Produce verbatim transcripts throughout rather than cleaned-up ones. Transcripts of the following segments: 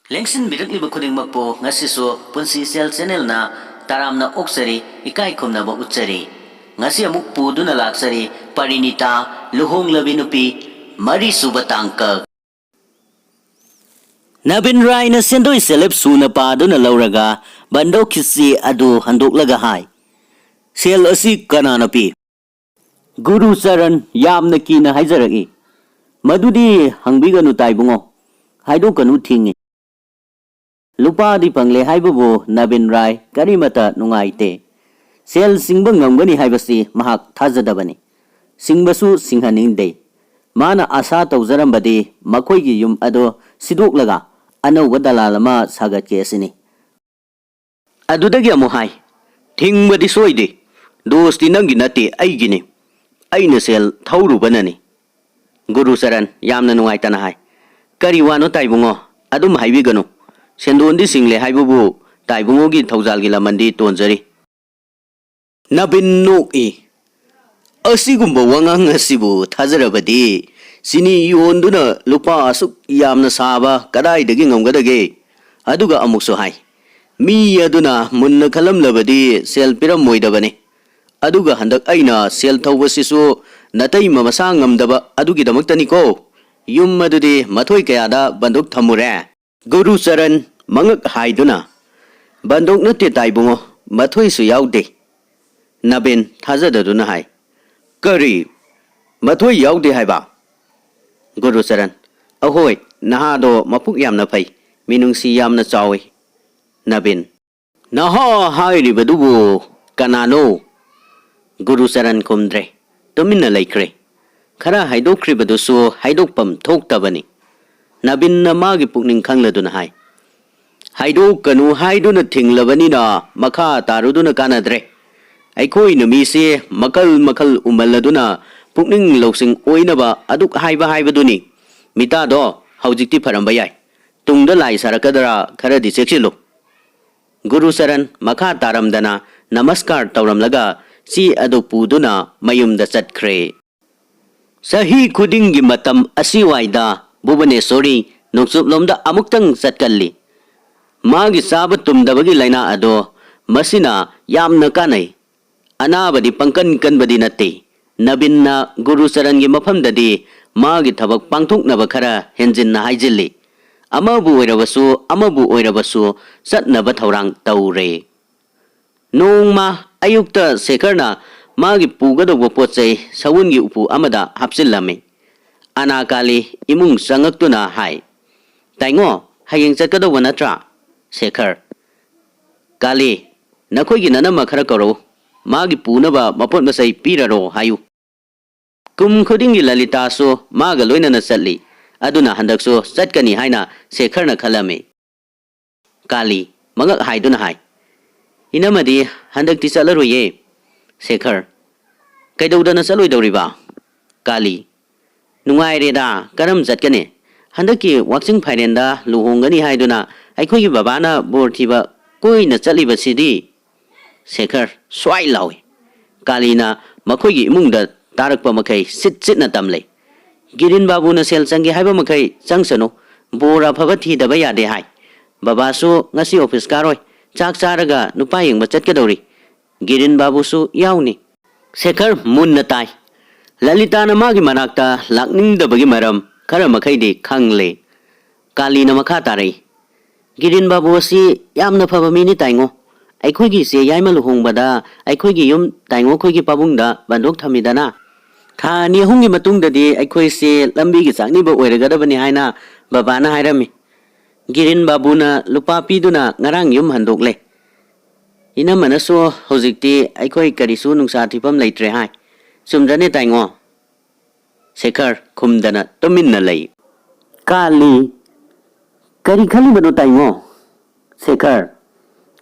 ꯂꯦꯡꯁꯤꯟꯕꯤꯔꯛꯂꯤꯕ ꯈꯨꯗꯤꯡꯃꯛꯄꯨ ꯉꯁꯤꯁꯨ ꯄꯨꯟꯁꯤ ꯁꯦꯜ ꯆꯦꯅꯦꯜꯅ ꯇꯔꯥꯝꯅ ꯑꯣꯛꯆꯔꯤ, ꯏꯀꯥꯏ ꯈꯨꯝꯅꯕ ꯎꯠꯆꯔꯤ꯫ ꯉꯁꯤ ꯑꯃꯨꯛ ꯄꯨꯗꯨꯅ ꯂꯥꯛꯆꯔꯤ ꯄꯔꯤꯅꯤꯇꯥ, ꯂꯨꯍꯣꯡꯂꯕꯤ ꯅꯨꯄꯤ, ꯃꯔꯤꯁꯨꯕ ꯇꯥꯡꯀꯛ꯫ ꯅꯕꯤꯟ ꯔꯥꯏꯅ ꯁꯦꯟꯗꯣꯏ ꯁꯦꯂꯦꯞ ꯁꯨꯅ ꯄꯥꯗꯨꯅ ꯂꯧꯔꯒ ꯕꯟꯗꯣꯛꯀꯤ ꯆꯦ ꯑꯗꯨ ꯍꯟꯗꯣꯛꯂꯒ ꯍꯥꯏ, "ꯁꯦꯜ ꯑꯁꯤ ꯀꯅꯥꯅ ꯄꯤ?" ꯒꯨꯔꯨ ꯆꯔꯟ ꯌꯥꯝꯅ ꯀꯤꯅ ꯍꯥꯏꯖꯔꯛꯏ, "ꯃꯗꯨꯗꯤ ꯍꯪꯕꯤꯒꯅꯨ ꯇꯥꯏꯕꯨꯡꯉꯣ, ꯍꯥꯏꯗꯣꯛꯀꯅꯨ, ꯊꯤꯡꯉꯤ꯫ ꯂꯨꯄꯥꯗꯤ ꯐꯪꯂꯦ ꯍꯥꯏꯕꯕꯨ ꯅꯕꯤꯟ ꯔꯥꯏ ꯀꯔꯤꯃꯇ ꯅꯨꯡꯉꯥꯏꯇꯦ꯫ ꯁꯦꯜ ꯁꯤꯡꯕ ꯉꯝꯒꯅꯤ ꯍꯥꯏꯕꯁꯤ ꯃꯍꯥꯛ ꯊꯥꯖꯗꯕꯅꯤ꯫ ꯁꯤꯡꯕꯁꯨ ꯁꯤꯡꯍꯟꯅꯤꯡꯗꯦ꯫ ꯃꯥꯅ ꯑꯥꯁꯥ ꯇꯧꯖꯔꯝꯕꯗꯤ ꯃꯈꯣꯏꯒꯤ ꯌꯨꯝ ꯑꯗꯨ ꯁꯤꯗꯣꯛꯂꯒ ꯑꯅꯧꯕ ꯗꯂꯥꯜ ꯑꯃ ꯁꯥꯒꯠꯀꯦ ꯑꯁꯤꯅꯤ꯫" ꯑꯗꯨꯗꯒꯤ ꯑꯃꯨꯛ ꯍꯥꯏ, "ꯊꯤꯡꯕꯗꯤ ꯁꯣꯏꯗꯦ, ꯗꯣꯁꯇꯤ ꯅꯪꯒꯤ ꯅꯠꯇꯦ, ꯑꯩꯒꯤꯅꯤ꯫ ꯑꯩꯅ ꯁꯦꯜ ꯊꯧꯔꯨꯕꯅꯅꯤ꯫" ꯒꯨꯔꯨ ꯆꯔꯟ ꯌꯥꯝꯅ ꯅꯨꯡꯉꯥꯏꯇꯅ ꯍꯥꯏ, "ꯀꯔꯤ ꯋꯥꯅꯣ ꯇꯥꯏꯕꯨꯡꯉꯣ? ꯑꯗꯨꯝ ꯍꯥꯏꯕꯤꯒꯅꯨ꯫ ꯁꯦꯟꯗꯣꯟꯗꯤ ꯁꯤꯡꯂꯦ ꯍꯥꯏꯕꯕꯨ ꯇꯥꯏꯕꯨꯡꯉꯣꯒꯤ ꯊꯧꯖꯥꯜꯒꯤ ꯂꯃꯟꯗꯤ ꯇꯣꯟꯖꯔꯤ꯫" ꯅꯕꯤꯟ ꯅꯣꯛꯏ꯫ "ꯑꯁꯤꯒꯨꯝꯕ ꯋꯥꯉꯥꯡ ꯑꯁꯤꯕꯨ ꯊꯥꯖꯔꯕꯗꯤ ꯆꯤꯅꯤ ꯌꯣꯟꯗꯨꯅ ꯂꯨꯄꯥ ꯑꯁꯨꯛ ꯌꯥꯝꯅ ꯁꯥꯕ ꯀꯗꯥꯏꯗꯒꯤ ꯉꯝꯒꯗꯒꯦ?" ꯑꯗꯨꯒ ꯑꯃꯨꯛꯁꯨ ꯍꯥꯏ, "ꯃꯤ ꯑꯗꯨꯅ ꯃꯨꯟꯅ ꯈꯜꯂꯝꯂꯕꯗꯤ ꯁꯦꯜ ꯄꯤꯔꯝꯃꯣꯏꯗꯕꯅꯤ꯫ ꯑꯗꯨꯒ ꯍꯟꯗꯛ ꯑꯩꯅ ꯁꯦꯜ ꯊꯧꯕꯁꯤꯁꯨ ꯅꯇꯩꯃ ꯃꯁꯥ ꯉꯝꯗꯕ ꯑꯗꯨꯒꯤꯗꯃꯛꯇꯅꯤꯀꯣ꯫ ꯌꯨꯝ ꯑꯗꯨꯗꯤ ꯃꯊꯣꯏ ꯀꯌꯥꯗ ꯕꯟꯗꯨꯛ ꯊꯝꯃꯨꯔꯦ?" ꯒꯨꯔꯨꯆꯔꯟ ꯃꯉꯛ ꯍꯥꯏꯗꯨꯅ, "ꯕꯟꯗꯣꯛ ꯅꯠꯇꯦ ꯇꯥꯏꯕꯨꯡꯉꯣ, ꯃꯊꯣꯏꯁꯨ ꯌꯥꯎꯗꯦ꯫" ꯅꯕꯤꯟ ꯊꯥꯖꯗꯗꯨꯅ ꯍꯥꯏ, "ꯀꯔꯤ? ꯃꯊꯣꯏ ꯌꯥꯎꯗꯦ ꯍꯥꯏꯕ?" ꯒꯨꯔꯨꯆꯔꯟ, "ꯑꯍꯣꯏ, ꯅꯍꯥꯗꯣ ꯃꯄꯨꯛ ꯌꯥꯝꯅ ꯐꯩ, ꯃꯤꯅꯨꯡꯁꯤ ꯌꯥꯝꯅ ꯆꯥꯎꯏ꯫" ꯅꯕꯤꯟ, "ꯅꯍꯥ ꯍꯥꯏꯔꯤꯕꯗꯨꯕꯨ ꯀꯅꯥꯅꯣ?" ꯒꯨꯔꯨꯆꯔꯟ ꯈꯨꯝꯗ꯭ꯔꯦ, ꯇꯨꯃꯤꯟꯅ ꯂꯩꯈ꯭ꯔꯦ꯫ ꯈꯔ ꯍꯥꯏꯗꯣꯛꯈ꯭ꯔꯤꯕꯗꯨꯁꯨ ꯍꯥꯏꯗꯣꯛꯐꯝ ꯊꯣꯛꯇꯕꯅꯤ꯫ ꯅꯕꯤꯟꯅ ꯃꯥꯒꯤ ꯄꯨꯛꯅꯤꯡ ꯈꯪꯂꯗꯨꯅ ꯍꯥꯏ, "ꯍꯥꯏꯗꯣꯛꯀꯅꯨ ꯍꯥꯏꯗꯨꯅ ꯊꯤꯡꯂꯕꯅꯤꯅ ꯃꯈꯥ ꯇꯥꯔꯨꯗꯨꯅ ꯀꯥꯟꯅꯗ꯭ꯔꯦ꯫ ꯑꯩꯈꯣꯏ ꯅꯨꯃꯤꯁꯦ ꯃꯈꯜ ꯃꯈꯜ ꯎꯃꯜꯂꯗꯨꯅ ꯄꯨꯛꯅꯤꯡ ꯂꯧꯁꯤꯡ ꯑꯣꯏꯅꯕ ꯑꯗꯨꯛ ꯍꯥꯏꯕ ꯍꯥꯏꯕꯗꯨꯅꯤ꯫ ꯃꯤꯇꯥꯗꯣ ꯍꯧꯖꯤꯛꯇꯤ ꯐꯔꯝꯕ ꯌꯥꯏ꯫ ꯇꯨꯡꯗ ꯂꯥꯏ ꯁꯥꯔꯛꯀꯗ꯭ꯔꯥ ꯈꯔꯗꯤ ꯆꯦꯛꯁꯤꯜꯂꯨ꯫" ꯒꯨꯔꯨꯆꯔꯟ ꯃꯈꯥ ꯇꯥꯔꯝꯗꯅ ꯅꯃꯁꯀꯥꯔ ꯇꯧꯔꯝꯂꯒ ꯆꯦ ꯑꯗꯨ ꯄꯨꯗꯨꯅ ꯃꯌꯨꯝꯗ ꯆꯠꯈ꯭ꯔꯦ꯫ ꯆꯍꯤ ꯈꯨꯗꯤꯡꯒꯤ ꯃꯇꯝ ꯑꯁꯤꯋꯥꯏꯗ ꯚꯨꯕꯅꯦꯁꯣꯔꯤ ꯅꯣꯡꯆꯨꯞꯂꯣꯝꯗ ꯑꯃꯨꯛꯇꯪ ꯆꯠꯀꯜꯂꯤ꯫ ꯃꯥꯒꯤ ꯆꯥꯕ ꯇꯨꯝꯗꯕꯒꯤ ꯂꯥꯏꯅꯥ ꯑꯗꯣ ꯃꯁꯤꯅ ꯌꯥꯝꯅ ꯀꯥꯟꯅꯩ꯫ ꯑꯅꯥꯕꯗꯤ ꯄꯪꯀꯟ ꯀꯟꯕꯗꯤ ꯅꯠꯇꯦ꯫ ꯅꯕꯤꯟꯅ ꯒꯨꯔꯨꯆꯔꯟꯒꯤ ꯃꯐꯝꯗꯗꯤ ꯃꯥꯒꯤ ꯊꯕꯛ ꯄꯥꯡꯊꯣꯛꯅꯕ ꯈꯔ ꯍꯦꯟꯖꯤꯟꯅ ꯍꯥꯏꯖꯤꯜꯂꯤ꯫ ꯑꯃꯕꯨ ꯑꯣꯏꯔꯕꯁꯨ, ꯑꯃꯕꯨ ꯑꯣꯏꯔꯕꯁꯨ ꯆꯠꯅꯕ ꯊꯧꯔꯥꯡ ꯇꯧꯔꯦ꯫ ꯅꯣꯡꯃ ꯑꯌꯨꯛꯇ ꯁꯦꯈꯔꯅ ꯃꯥꯒꯤ ꯄꯨꯒꯗꯧꯕ ꯄꯣꯠ ꯆꯩ ꯁꯎꯟꯒꯤ ꯎꯄꯨ ꯑꯃꯗ ꯍꯥꯞꯆꯤꯜꯂꯝꯃꯤ꯫ ꯑꯅꯥꯀꯥꯂꯤ ꯏꯃꯨꯡ ꯆꯪꯉꯛꯇꯨꯅ ꯍꯥꯏ, "ꯇꯥꯏꯉꯣ, ꯍꯌꯦꯡ ꯆꯠꯀꯗꯧꯕ ꯅꯠꯇ꯭ꯔꯥ?" ꯁꯦꯈꯔ, "ꯀꯥꯂꯤ, ꯅꯈꯣꯏꯒꯤ ꯅꯅꯝꯃ ꯈꯔ ꯀꯧꯔꯛꯎ꯫ ꯃꯥꯒꯤ ꯄꯨꯅꯕ ꯃꯄꯣꯠ ꯃꯆꯩ ꯄꯤꯔꯔꯣ ꯍꯥꯏꯌꯨ꯫ ꯀꯨꯝ ꯈꯨꯗꯤꯡꯒꯤ ꯂꯂꯤꯇꯥꯁꯨ ꯃꯥꯒ ꯂꯣꯏꯅꯅ ꯆꯠꯂꯤ꯫ ꯑꯗꯨꯅ ꯍꯟꯗꯛꯁꯨ ꯆꯠꯀꯅꯤ ꯍꯥꯏꯅ ꯁꯦꯈꯔꯅ ꯈꯜꯂꯝꯃꯤ꯫" ꯀꯥꯂꯤ ꯃꯉꯛ ꯍꯥꯏꯗꯨꯅ ꯍꯥꯏ, "ꯏꯅꯝꯃꯗꯤ ꯍꯟꯗꯛꯇꯤ ꯆꯠꯂꯔꯣꯏꯌꯦ꯫" ꯁꯦꯈꯔ, "ꯀꯩꯗꯧꯗꯅ ꯆꯠꯂꯣꯏꯗꯧꯔꯤꯕ?" ꯀꯥꯂꯤ, "ꯅꯨꯡꯉꯥꯏꯔꯦꯗ, ꯀꯔꯝ ꯆꯠꯀꯅꯤ? ꯍꯟꯗꯛꯀꯤ ꯋꯥꯛꯆꯤꯡ ꯐꯥꯏꯔꯦꯟꯗ ꯂꯨꯍꯣꯡꯒꯅꯤ ꯍꯥꯏꯗꯨꯅ ꯑꯩꯈꯣꯏꯒꯤ ꯕꯕꯥꯅ ꯕꯣꯔ ꯊꯤꯕ ꯀꯣꯏꯅ ꯆꯠꯂꯤꯕꯁꯤꯗꯤ?" ꯁꯦꯈꯔ ꯁ꯭ꯋꯥꯏ ꯂꯥꯎꯏ꯫ ꯀꯥꯂꯤꯅ ꯃꯈꯣꯏꯒꯤ ꯏꯃꯨꯡꯗ ꯇꯥꯔꯛꯄ ꯃꯈꯩ ꯁꯤꯠ ꯁꯤꯠꯅ ꯇꯝꯂꯦ꯫ "ꯒꯤꯔꯤꯟ ꯕꯥꯕꯨꯅ ꯁꯦꯜ ꯆꯪꯒꯦ ꯍꯥꯏꯕ ꯃꯈꯩ ꯆꯪꯁꯅꯨ, ꯕꯣꯔ ꯑꯐꯕ ꯊꯤꯗꯕ ꯌꯥꯗꯦ ꯍꯥꯏ꯫ ꯕꯕꯥꯁꯨ ꯉꯁꯤ ꯑꯣꯐꯤꯁ ꯀꯥꯔꯣꯏ, ꯆꯥꯛ ꯆꯥꯔꯒ ꯅꯨꯄꯥ ꯌꯦꯡꯕ ꯆꯠꯀꯗꯧꯔꯤ꯫ ꯒꯤꯔꯤꯟ ꯕꯥꯕꯨꯁꯨ ꯌꯥꯎꯅꯤ꯫" ꯁꯦꯈꯔ ꯃꯨꯟꯅ ꯇꯥꯏ꯫ ꯂꯂꯤꯇꯥꯅ ꯃꯥꯒꯤ ꯃꯅꯥꯛꯇ ꯂꯥꯛꯅꯤꯡꯗꯕꯒꯤ ꯃꯔꯝ ꯈꯔ ꯃꯈꯩꯗꯤ ꯈꯪꯂꯦ꯫ ꯀꯥꯂꯤꯅ ꯃꯈꯥ ꯇꯥꯔꯛꯏ, "ꯒꯤꯔꯤꯟ ꯕꯥꯕꯨ ꯑꯁꯤ ꯌꯥꯝꯅ ꯐꯕ ꯃꯤꯅꯤ ꯇꯥꯏꯉꯣ꯫ ꯑꯩꯈꯣꯏꯒꯤ ꯏꯆꯦ ꯌꯥꯏꯃ ꯂꯨꯍꯣꯡꯕꯗ ꯑꯩꯈꯣꯏꯒꯤ ꯌꯨꯝ ꯇꯥꯏꯉꯣ ꯑꯩꯈꯣꯏꯒꯤ ꯄꯥꯕꯨꯡꯗ ꯕꯟꯗꯣꯛ ꯊꯝꯃꯤꯗꯅ꯫ ꯊꯥ ꯑꯅꯤ ꯑꯍꯨꯝꯒꯤ ꯃꯇꯨꯡꯗꯗꯤ ꯑꯩꯈꯣꯏꯁꯦ ꯂꯝꯕꯤꯒꯤ ꯆꯥꯛꯅꯤꯕ ꯑꯣꯏꯔꯒꯗꯕꯅꯤ ꯍꯥꯏꯅ ꯕꯕꯥꯅ ꯍꯥꯏꯔꯝꯃꯤ꯫ ꯒꯤꯔꯤꯟ ꯕꯥꯕꯨꯅ ꯂꯨꯄꯥ ꯄꯤꯗꯨꯅ ꯉꯔꯥꯡ ꯌꯨꯝ ꯍꯟꯗꯣꯛꯂꯦ꯫ ꯏꯅꯝꯃꯅꯁꯨ ꯍꯧꯖꯤꯛꯇꯤ ꯑꯩꯈꯣꯏ ꯀꯔꯤꯁꯨ ꯅꯨꯡꯁꯥ ꯊꯤꯐꯝ ꯂꯩꯇ꯭ꯔꯦ ꯍꯥꯏ꯫ ꯆꯨꯝꯗ꯭ꯔꯅꯦ ꯇꯥꯏꯉꯣ?" ꯁꯦꯈꯔ ꯈꯨꯝꯗꯅ ꯇꯨꯃꯤꯟꯅ ꯂꯩ꯫ ꯀꯥꯂꯤ, "ꯀꯔꯤ ꯈꯜꯂꯤꯕꯅꯣ ꯇꯥꯏꯉꯣ?" ꯁꯦꯈꯔ,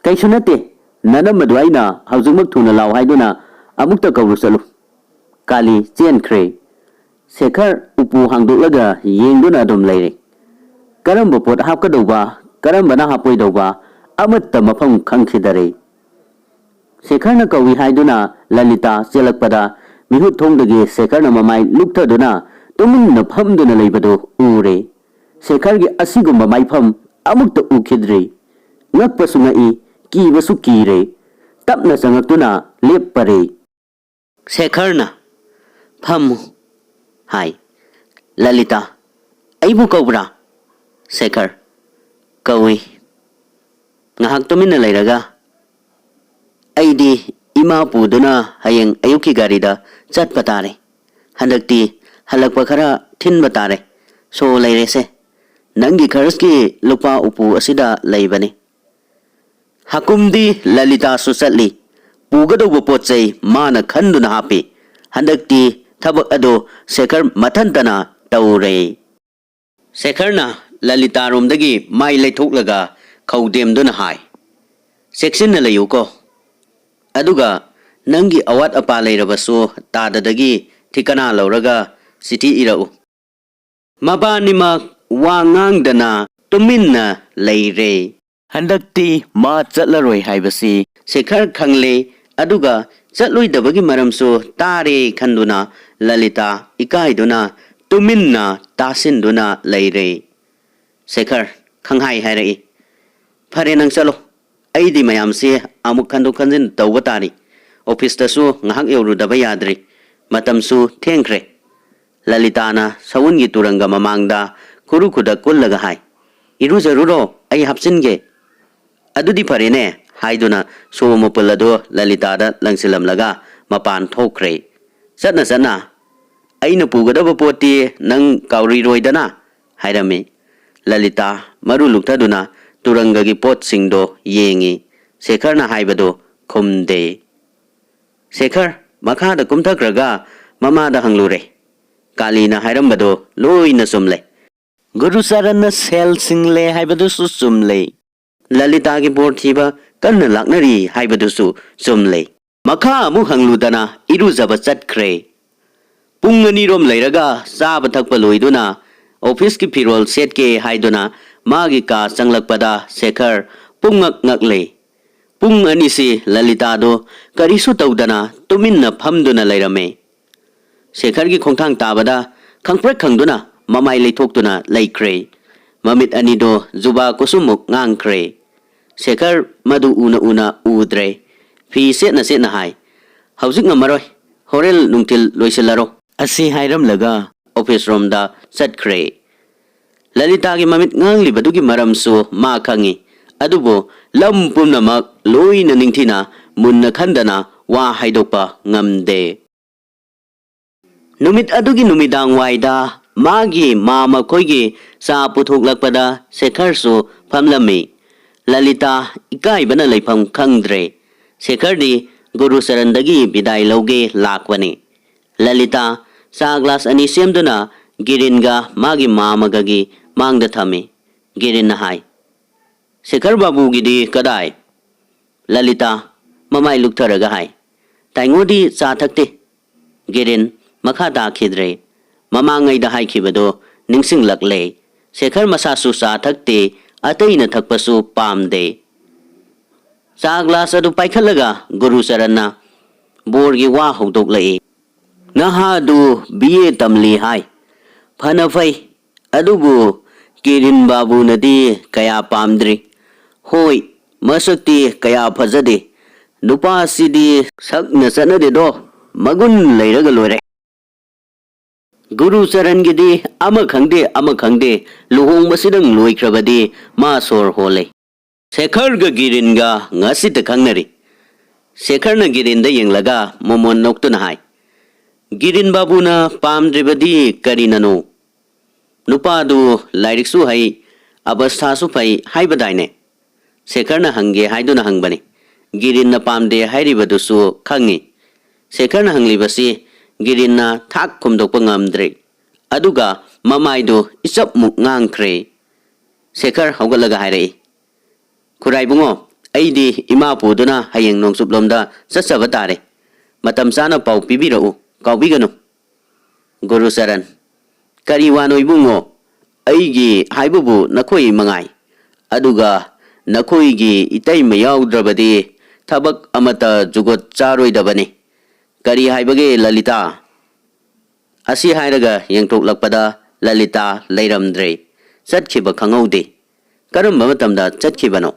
"ꯀꯩꯁꯨ ꯅꯠꯇꯦ, ꯅꯅꯝꯃꯗꯨ ꯑꯩꯅ ꯍꯧꯖꯤꯛꯃꯛ ꯊꯨꯅ ꯂꯥꯛꯑꯣ ꯍꯥꯏꯗꯨꯅ ꯑꯃꯨꯛꯇ ꯀꯧꯔꯨ ꯆꯠꯂꯨ꯫" ꯀꯥꯂꯤ ꯆꯦꯟꯈ꯭ꯔꯦ꯫ ꯁꯦꯈꯔ ꯎꯄꯨ ꯍꯥꯡꯗꯣꯛꯂꯒ ꯌꯦꯡꯗꯨꯅ ꯑꯗꯨꯝ ꯂꯩꯔꯦ꯫ ꯀꯔꯝꯕ ꯄꯣꯠ ꯍꯥꯞꯀꯗꯧꯕ, ꯀꯔꯝꯕꯅ ꯍꯥꯞꯄꯣꯏꯗꯧꯕ, ꯑꯃꯠꯇ ꯃꯐꯝ ꯈꯪꯈꯤꯗꯔꯦ꯫ ꯁꯦꯈꯔꯅ ꯀꯧꯏ ꯍꯥꯏꯗꯨꯅ ꯂꯂꯤꯇꯥ ꯆꯦꯜꯂꯛꯄꯗ, ꯃꯤꯍꯨꯠ ꯊꯣꯡꯗꯒꯤ ꯁꯦꯈꯔꯅ ꯃꯃꯥꯏ ꯂꯨꯛꯊꯗꯨꯅ ꯇꯨꯃꯤꯟꯅ ꯐꯝꯗꯨꯅ ꯂꯩꯕꯗꯨ ꯎꯔꯦ꯫ ꯁꯦꯈꯔꯒꯤ ꯑꯁꯤꯒꯨꯝꯕ ꯃꯥꯏꯐꯝ ꯑꯃꯨꯛꯇ ꯎꯈꯤꯗ꯭ꯔꯤ꯫ ꯉꯛꯄꯁꯨ ꯉꯛꯏ, ꯀꯤꯕꯁꯨ ꯀꯤꯔꯦ꯫ ꯇꯞꯅ ꯆꯪꯉꯛꯇꯨꯅ ꯂꯦꯞꯄꯔꯦ꯫ ꯁꯦꯈꯔꯅ, "ꯐꯝꯃꯨ," ꯍꯥꯏ꯫ "ꯂꯂꯤꯇꯥ, ꯑꯩꯕꯨ ꯀꯧꯕ꯭ꯔꯥ?" ꯁꯦꯈꯔ, "ꯀꯧꯏ꯫" ꯉꯥꯏꯍꯥꯛ ꯇꯨꯃꯤꯟꯅ ꯂꯩꯔꯒ, "ꯑꯩꯗꯤ ꯏꯃꯥ ꯄꯨꯗꯨꯅ ꯍꯌꯦꯡ ꯑꯌꯨꯛꯀꯤ ꯒꯥꯔꯤꯗ ꯆꯠꯄ ꯇꯥꯔꯦ꯫ ꯍꯟꯗꯛꯇꯤ ꯍꯜꯂꯛꯄ ꯈꯔ ꯊꯤꯟꯕ ꯇꯥꯔꯦ꯫ ꯁꯣ ꯂꯩꯔꯦꯁꯦ꯫ ꯅꯪꯒꯤ ꯈꯔꯁꯀꯤ ꯂꯨꯄꯥ ꯎꯄꯨ ꯑꯁꯤꯗ ꯂꯩꯕꯅꯤ꯫" ꯍꯀꯨꯝꯗꯤ ꯂꯂꯤꯇꯥꯁꯨ ꯆꯠꯂꯤ꯫ ꯄꯨꯒꯗꯧꯕ ꯄꯣꯠ ꯆꯩ ꯃꯥꯅ ꯈꯟꯗꯨꯅ ꯍꯥꯞꯄꯤ꯫ ꯍꯟꯗꯛꯇꯤ ꯊꯕꯛ ꯑꯗꯨ ꯁꯦꯈꯔ ꯃꯊꯟꯇꯅ ꯇꯧꯔꯦ꯫ ꯁꯦꯈꯔꯅ ꯂꯂꯤꯇꯥꯔꯣꯝꯗꯒꯤ ꯃꯥꯏ ꯂꯩꯊꯣꯛꯂꯒ ꯈꯧꯗꯦꯝꯗꯨꯅ ꯍꯥꯏ, "ꯆꯦꯛꯁꯤꯟꯅ ꯂꯩꯌꯨꯀꯣ꯫ ꯑꯗꯨꯒ ꯅꯪꯒꯤ ꯑꯋꯥꯠ ꯑꯄꯥ ꯂꯩꯔꯕꯁꯨ ꯇꯥꯗꯗꯒꯤ ꯊꯤꯀꯅꯥ ꯂꯧꯔꯒ ꯆꯤꯊꯤ ꯏꯔꯛꯎ꯫" ꯃꯕꯥꯅꯤꯃꯛ ꯋꯥ ꯉꯥꯡꯗꯅ ꯇꯨꯃꯤꯟꯅ ꯂꯩꯔꯦ꯫ ꯍꯟꯗꯛꯇꯤ ꯃꯥ ꯆꯠꯂꯔꯣꯏ ꯍꯥꯏꯕꯁꯤ ꯁꯦꯈꯔ ꯈꯪꯂꯦ, ꯑꯗꯨꯒ ꯆꯠꯂꯣꯏꯗꯕꯒꯤ ꯃꯔꯝꯁꯨ ꯇꯥꯔꯦ ꯈꯟꯗꯨꯅ ꯂꯂꯤꯇꯥ ꯏꯀꯥꯏꯗꯨꯅ ꯇꯨꯃꯤꯟꯅ ꯇꯥꯁꯤꯟꯗꯨꯅ ꯂꯩꯔꯦ꯫ ꯁꯦꯈꯔ ꯈꯪꯍꯥꯏ ꯍꯥꯏꯔꯛꯏ, "ꯐꯔꯦ, ꯅꯪ ꯆꯠꯂꯣ꯫ ꯑꯩꯗꯤ ꯃꯌꯥꯝꯁꯦ ꯑꯃꯨꯛ ꯈꯟꯗꯣꯛ ꯈꯟꯖꯤꯟ ꯇꯧꯕ ꯇꯥꯔꯤ꯫ ꯑꯣꯐꯤꯁꯇꯁꯨ ꯉꯥꯏꯍꯥꯛ ꯌꯧꯔꯨꯗꯕ ꯌꯥꯗ꯭ꯔꯤ꯫ ꯃꯇꯝꯁꯨ ꯊꯦꯡꯈ꯭ꯔꯦ꯫" ꯂꯂꯤꯇꯥꯅ ꯁꯎꯟꯒꯤ ꯇꯨꯔꯪꯒ ꯃꯃꯥꯡꯗ ꯈꯨꯔꯨ ꯈꯨꯗꯛ ꯀꯨꯜꯂꯒ ꯍꯥꯏ, "ꯏꯔꯨꯖꯔꯨꯔꯣ, ꯑꯩ ꯍꯥꯞꯆꯤꯟꯒꯦ꯫" "ꯑꯗꯨꯗꯤ ꯐꯔꯦꯅꯦ," ꯍꯥꯏꯗꯨꯅ ꯁꯣ ꯃꯄꯨꯜ ꯑꯗꯨ ꯂꯂꯤꯇꯥꯗ ꯂꯪꯁꯤꯜꯂꯝꯂꯒ ꯃꯄꯥꯟ ꯊꯣꯛꯈ꯭ꯔꯦ꯫ ꯆꯠꯅ ꯆꯠꯅ, "ꯑꯩꯅ ꯄꯨꯒꯗꯕ ꯄꯣꯠꯇꯤ ꯅꯪ ꯀꯥꯎꯔꯤꯔꯣꯏꯗꯅ?" ꯍꯥꯏꯔꯝꯃꯤ꯫ ꯂꯂꯤꯇꯥ ꯃꯔꯨ ꯂꯨꯛꯊꯗꯨꯅ ꯇꯨꯔꯪꯒꯒꯤ ꯄꯣꯠꯁꯤꯡꯗꯣ ꯌꯦꯡꯉꯤ꯫ ꯁꯦꯈꯔꯅ ꯍꯥꯏꯕꯗꯨ ꯈꯨꯝꯗꯦ꯫ ꯁꯦꯈꯔ ꯃꯈꯥꯗ ꯀꯨꯝꯊꯈ꯭ꯔꯒ ꯃꯃꯥꯗ ꯍꯪꯂꯨꯔꯦ꯫ ꯀꯥꯂꯤꯅ ꯍꯥꯏꯔꯝꯕꯗꯣ ꯂꯣꯏꯅ ꯆꯨꯝꯂꯦ꯫ ꯒꯨꯔꯨꯆꯔꯟꯅ ꯁꯦꯜ ꯁꯤꯡꯂꯦ ꯍꯥꯏꯕꯗꯨꯁꯨ ꯆꯨꯝꯂꯦ꯫ ꯂꯂꯤꯇꯥꯒꯤ ꯕꯣꯔ ꯊꯤꯕ ꯀꯟꯅ ꯂꯥꯛꯅꯔꯤ ꯍꯥꯏꯕꯗꯨꯁꯨ ꯆꯨꯝꯂꯦ꯫ ꯃꯈꯥ ꯑꯃꯨꯛ ꯍꯪꯂꯨꯗꯅ ꯏꯔꯨꯖꯕ ꯆꯠꯈ꯭ꯔꯦ꯫ ꯄꯨꯡ ꯑꯅꯤꯔꯣꯝ ꯂꯩꯔꯒ ꯆꯥꯕ ꯊꯛꯄ ꯂꯣꯏꯗꯨꯅ ꯑꯣꯐꯤꯁꯀꯤ ꯐꯤꯔꯣꯜ ꯁꯦꯠꯀꯦ ꯍꯥꯏꯗꯨꯅ ꯃꯥꯒꯤ ꯀꯥ ꯆꯪꯂꯛꯄꯗ ꯁꯦꯈꯔ ꯄꯨꯡꯉꯛ ꯉꯛꯂꯦ꯫ ꯄꯨꯡ ꯑꯅꯤꯁꯤ ꯂꯂꯤꯇꯥꯗꯨ ꯀꯔꯤꯁꯨ ꯇꯧꯗꯅ ꯇꯨꯃꯤꯟꯅ ꯐꯝꯗꯨꯅ ꯂꯩꯔꯝꯃꯦ꯫ ꯁꯦꯈꯔꯒꯤ ꯈꯣꯡꯊꯥꯡ ꯇꯥꯕꯗ ꯈꯪꯄ꯭ꯔꯦꯛ ꯈꯪꯗꯨꯅ ꯃꯃꯥꯏ ꯂꯩꯊꯣꯛꯇꯨꯅ ꯂꯩꯈ꯭ꯔꯦ꯫ ꯃꯃꯤꯠ ꯑꯅꯤꯗꯣ ꯖꯨꯕꯥ ꯀꯨꯁꯨꯝꯃꯨꯛ ꯉꯥꯡꯈ꯭ꯔꯦ꯫ ꯁꯦꯈꯔ ꯃꯗꯨ ꯎꯅ ꯎꯅ ꯎꯗ꯭ꯔꯦ꯫ ꯐꯤ ꯁꯦꯠꯅ ꯁꯦꯠꯅ ꯍꯥꯏ, "ꯍꯧꯖꯤꯛ ꯉꯝꯃꯔꯣꯏ, ꯍꯣꯔꯦꯟ ꯅꯨꯡꯊꯤꯜ ꯂꯣꯏꯁꯤꯜꯂꯔꯣ" ꯑꯁꯤ ꯍꯥꯏꯔꯝꯂꯒ ꯑꯣꯐꯤꯁ ꯔꯣꯝꯗ ꯆꯠꯈ꯭ꯔꯦ꯫ ꯂꯂꯤꯇꯥꯒꯤ ꯃꯃꯤꯠ ꯉꯥꯡꯂꯤꯕꯗꯨꯒꯤ ꯃꯔꯝꯁꯨ ꯃꯥ ꯈꯪꯏ, ꯑꯗꯨꯕꯨ ꯂꯝ ꯄꯨꯝꯅꯃꯛ ꯂꯣꯏꯅ ꯅꯤꯡꯊꯤꯅ ꯃꯨꯟꯅ ꯈꯟꯗꯅ ꯋꯥ ꯍꯥꯏꯗꯣꯛꯄ ꯉꯝꯗꯦ꯫ ꯅꯨꯃꯤꯠ ꯑꯗꯨꯒꯤ ꯅꯨꯃꯤꯗꯥꯡ ꯋꯥꯏꯗ ꯃꯥꯒꯤ ꯃꯥ ꯃꯈꯣꯏꯒꯤ ꯆꯥ ꯄꯨꯊꯣꯛꯂꯛꯄꯗ ꯁꯦꯈꯔꯁꯨ ꯐꯝꯂꯝꯃꯤ꯫ ꯂꯂꯤꯇꯥ ꯏꯀꯥꯏꯕꯅ ꯂꯩꯐꯝ ꯈꯪꯗ꯭ꯔꯦ꯫ ꯁꯦꯈꯔꯗꯤ ꯒꯨꯔꯨꯆꯔꯟꯗꯒꯤ ꯕꯤꯗꯥꯏ ꯂꯧꯒꯦ ꯂꯥꯛꯄꯅꯤ꯫ ꯂꯂꯤꯇꯥ ꯆꯥ ꯒ꯭ꯂꯥꯁ ꯑꯅꯤ ꯁꯦꯝꯗꯨꯅ ꯒꯤꯔꯤꯟꯒ ꯃꯥꯒꯤ ꯃꯥꯃꯒꯒꯤ ꯃꯥꯡꯗ ꯊꯝꯃꯤ꯫ ꯒꯤꯔꯤꯟꯅ ꯍꯥꯏ, "ꯁꯦꯈꯔ ꯕꯥꯕꯨꯒꯤꯗꯤ ꯀꯗꯥꯏ?" ꯂꯂꯤꯇꯥ ꯃꯃꯥꯏ ꯂꯨꯛꯊꯔꯒ ꯍꯥꯏ, "ꯇꯥꯏꯉꯣꯗꯤ ꯆꯥ ꯊꯛꯇꯦ"꯫ ꯒꯤꯔꯤꯟ ꯃꯈꯥ ꯇꯥꯈꯤꯗ꯭ꯔꯦ꯫ ꯃꯃꯥꯡꯉꯩꯗ ꯍꯥꯏꯈꯤꯕꯗꯣ ꯅꯤꯡꯁꯤꯡꯂꯛꯂꯦ꯫ ꯁꯦꯈꯔ ꯃꯁꯥꯁꯨ ꯆꯥ ꯊꯛꯇꯦ, ꯑꯇꯩꯅ ꯊꯛꯄꯁꯨ ꯄꯥꯝꯗꯦ꯫ ꯆꯥ ꯒ꯭ꯂꯥꯁ ꯑꯗꯨ ꯄꯥꯏꯈꯠꯂꯒ ꯒꯨꯔꯨꯆꯔꯟꯅ ꯕꯣꯔꯒꯤ ꯋꯥ ꯍꯧꯗꯣꯛꯂꯛꯏ꯫ "ꯅꯍꯥꯗꯨ ꯕꯤ ꯑꯦ ꯇꯝꯂꯤ ꯍꯥꯏ꯫ ꯐꯅ ꯐꯩ꯫ ꯑꯗꯨꯕꯨ ꯀꯤꯔꯤꯟ ꯕꯥꯕꯨꯅꯗꯤ ꯀꯌꯥ ꯄꯥꯝꯗ꯭ꯔꯤ꯫ ꯍꯣꯏ, ꯃꯁꯛꯇꯤ ꯀꯌꯥ ꯐꯖꯗꯦ꯫ ꯅꯨꯄꯥꯁꯤꯗꯤ ꯁꯛꯅ ꯆꯠꯅꯗꯦꯗꯣ, ꯃꯒꯨꯟ ꯂꯩꯔꯒ ꯂꯣꯏꯔꯦ"꯫ ꯒꯨꯔꯨꯆꯔꯟꯒꯤꯗꯤ ꯑꯃ ꯈꯪꯗꯦ, ꯑꯃ ꯈꯪꯗꯦ, ꯂꯨꯍꯣꯡꯕꯁꯤꯗꯪ ꯂꯣꯏꯈ꯭ꯔꯕꯗꯤ ꯃꯥ ꯁꯣꯔ ꯍꯣꯜꯂꯦ꯫ ꯁꯦꯈꯔꯒ ꯒꯤꯔꯤꯟꯒ ꯉꯁꯤꯇ ꯈꯪꯅꯔꯤ꯫ ꯁꯦꯈꯔꯅ ꯒꯤꯔꯤꯟꯗ ꯌꯦꯡꯂꯒ ꯃꯣꯃꯣꯟ ꯅꯣꯛꯇꯨꯅ ꯍꯥꯏ, "ꯒꯤꯔꯤꯟ ꯕꯥꯕꯨꯅ ꯄꯥꯝꯗ꯭ꯔꯤꯕꯗꯤ ꯀꯔꯤꯅꯅꯣ? ꯅꯨꯄꯥꯗꯨ ꯂꯥꯏꯔꯤꯛꯁꯨ ꯍꯩ, ꯑꯕꯁꯊꯥꯁꯨ ꯐꯩ ꯍꯥꯏꯕꯗꯥꯏꯅꯦ?" ꯁꯦꯈꯔꯅ ꯍꯪꯒꯦ ꯍꯥꯏꯗꯨꯅ ꯍꯪꯕꯅꯤ꯫ ꯒꯤꯔꯤꯟꯅ ꯄꯥꯝꯗꯦ ꯍꯥꯏꯔꯤꯕꯗꯨꯁꯨ ꯈꯪꯉꯤ꯫ ꯁꯦꯈꯔꯅ ꯍꯪꯂꯤꯕꯁꯤ ꯒꯤꯔꯤꯟꯅ ꯊꯥꯛ ꯈꯨꯝꯗꯣꯛꯄ ꯉꯝꯗ꯭ꯔꯦ꯫ ꯑꯗꯨꯒ ꯃꯃꯥꯏꯗꯨ ꯏꯆꯞꯃꯨꯛ ꯉꯥꯡꯈ꯭ꯔꯦ꯫ ꯁꯦꯈꯔ ꯍꯧꯒꯠꯂꯒ ꯍꯥꯏꯔꯛꯏ, "ꯈꯨꯔꯥꯏꯕꯨꯡꯉꯣ, ꯑꯩꯗꯤ ꯏꯃꯥ ꯄꯨꯗꯨꯅ ꯍꯌꯦꯡ ꯅꯣꯡꯆꯨꯞꯂꯣꯝꯗ ꯆꯠꯆꯕ ꯇꯥꯔꯦ꯫ ꯃꯇꯝ ꯆꯥꯅ ꯄꯥꯎ ꯄꯤꯕꯤꯔꯛꯎ, ꯀꯥꯎꯕꯤꯒꯅꯨ"꯫ ꯒꯨꯔꯨꯆꯔꯟ, "ꯀꯔꯤ ꯋꯥꯅꯣ ꯏꯕꯨꯡꯉꯣ? ꯑꯩꯒꯤ ꯍꯥꯏꯕꯕꯨ ꯅꯈꯣꯏ ꯃꯉꯥꯏ꯫ ꯑꯗꯨꯒ ꯅꯈꯣꯏꯒꯤ ꯏꯇꯩꯃ ꯌꯥꯎꯗ꯭ꯔꯕꯗꯤ ꯊꯕꯛ ꯑꯃꯠꯇ ꯖꯨꯒꯣꯠ ꯆꯥꯔꯣꯏꯗꯕꯅꯤ꯫ ꯀꯔꯤ ꯍꯥꯏꯕꯒꯦ ꯂꯂꯤꯇꯥ?" ꯑꯁꯤ ꯍꯥꯏꯔꯒ ꯌꯦꯡꯊꯣꯛꯂꯛꯄꯗ ꯂꯂꯤꯇꯥ ꯂꯩꯔꯝꯗ꯭ꯔꯦ꯫ ꯆꯠꯈꯤꯕ ꯈꯪꯍꯧꯗꯦ꯫ ꯀꯔꯝꯕ ꯃꯇꯝꯗ ꯆꯠꯈꯤꯕꯅꯣ?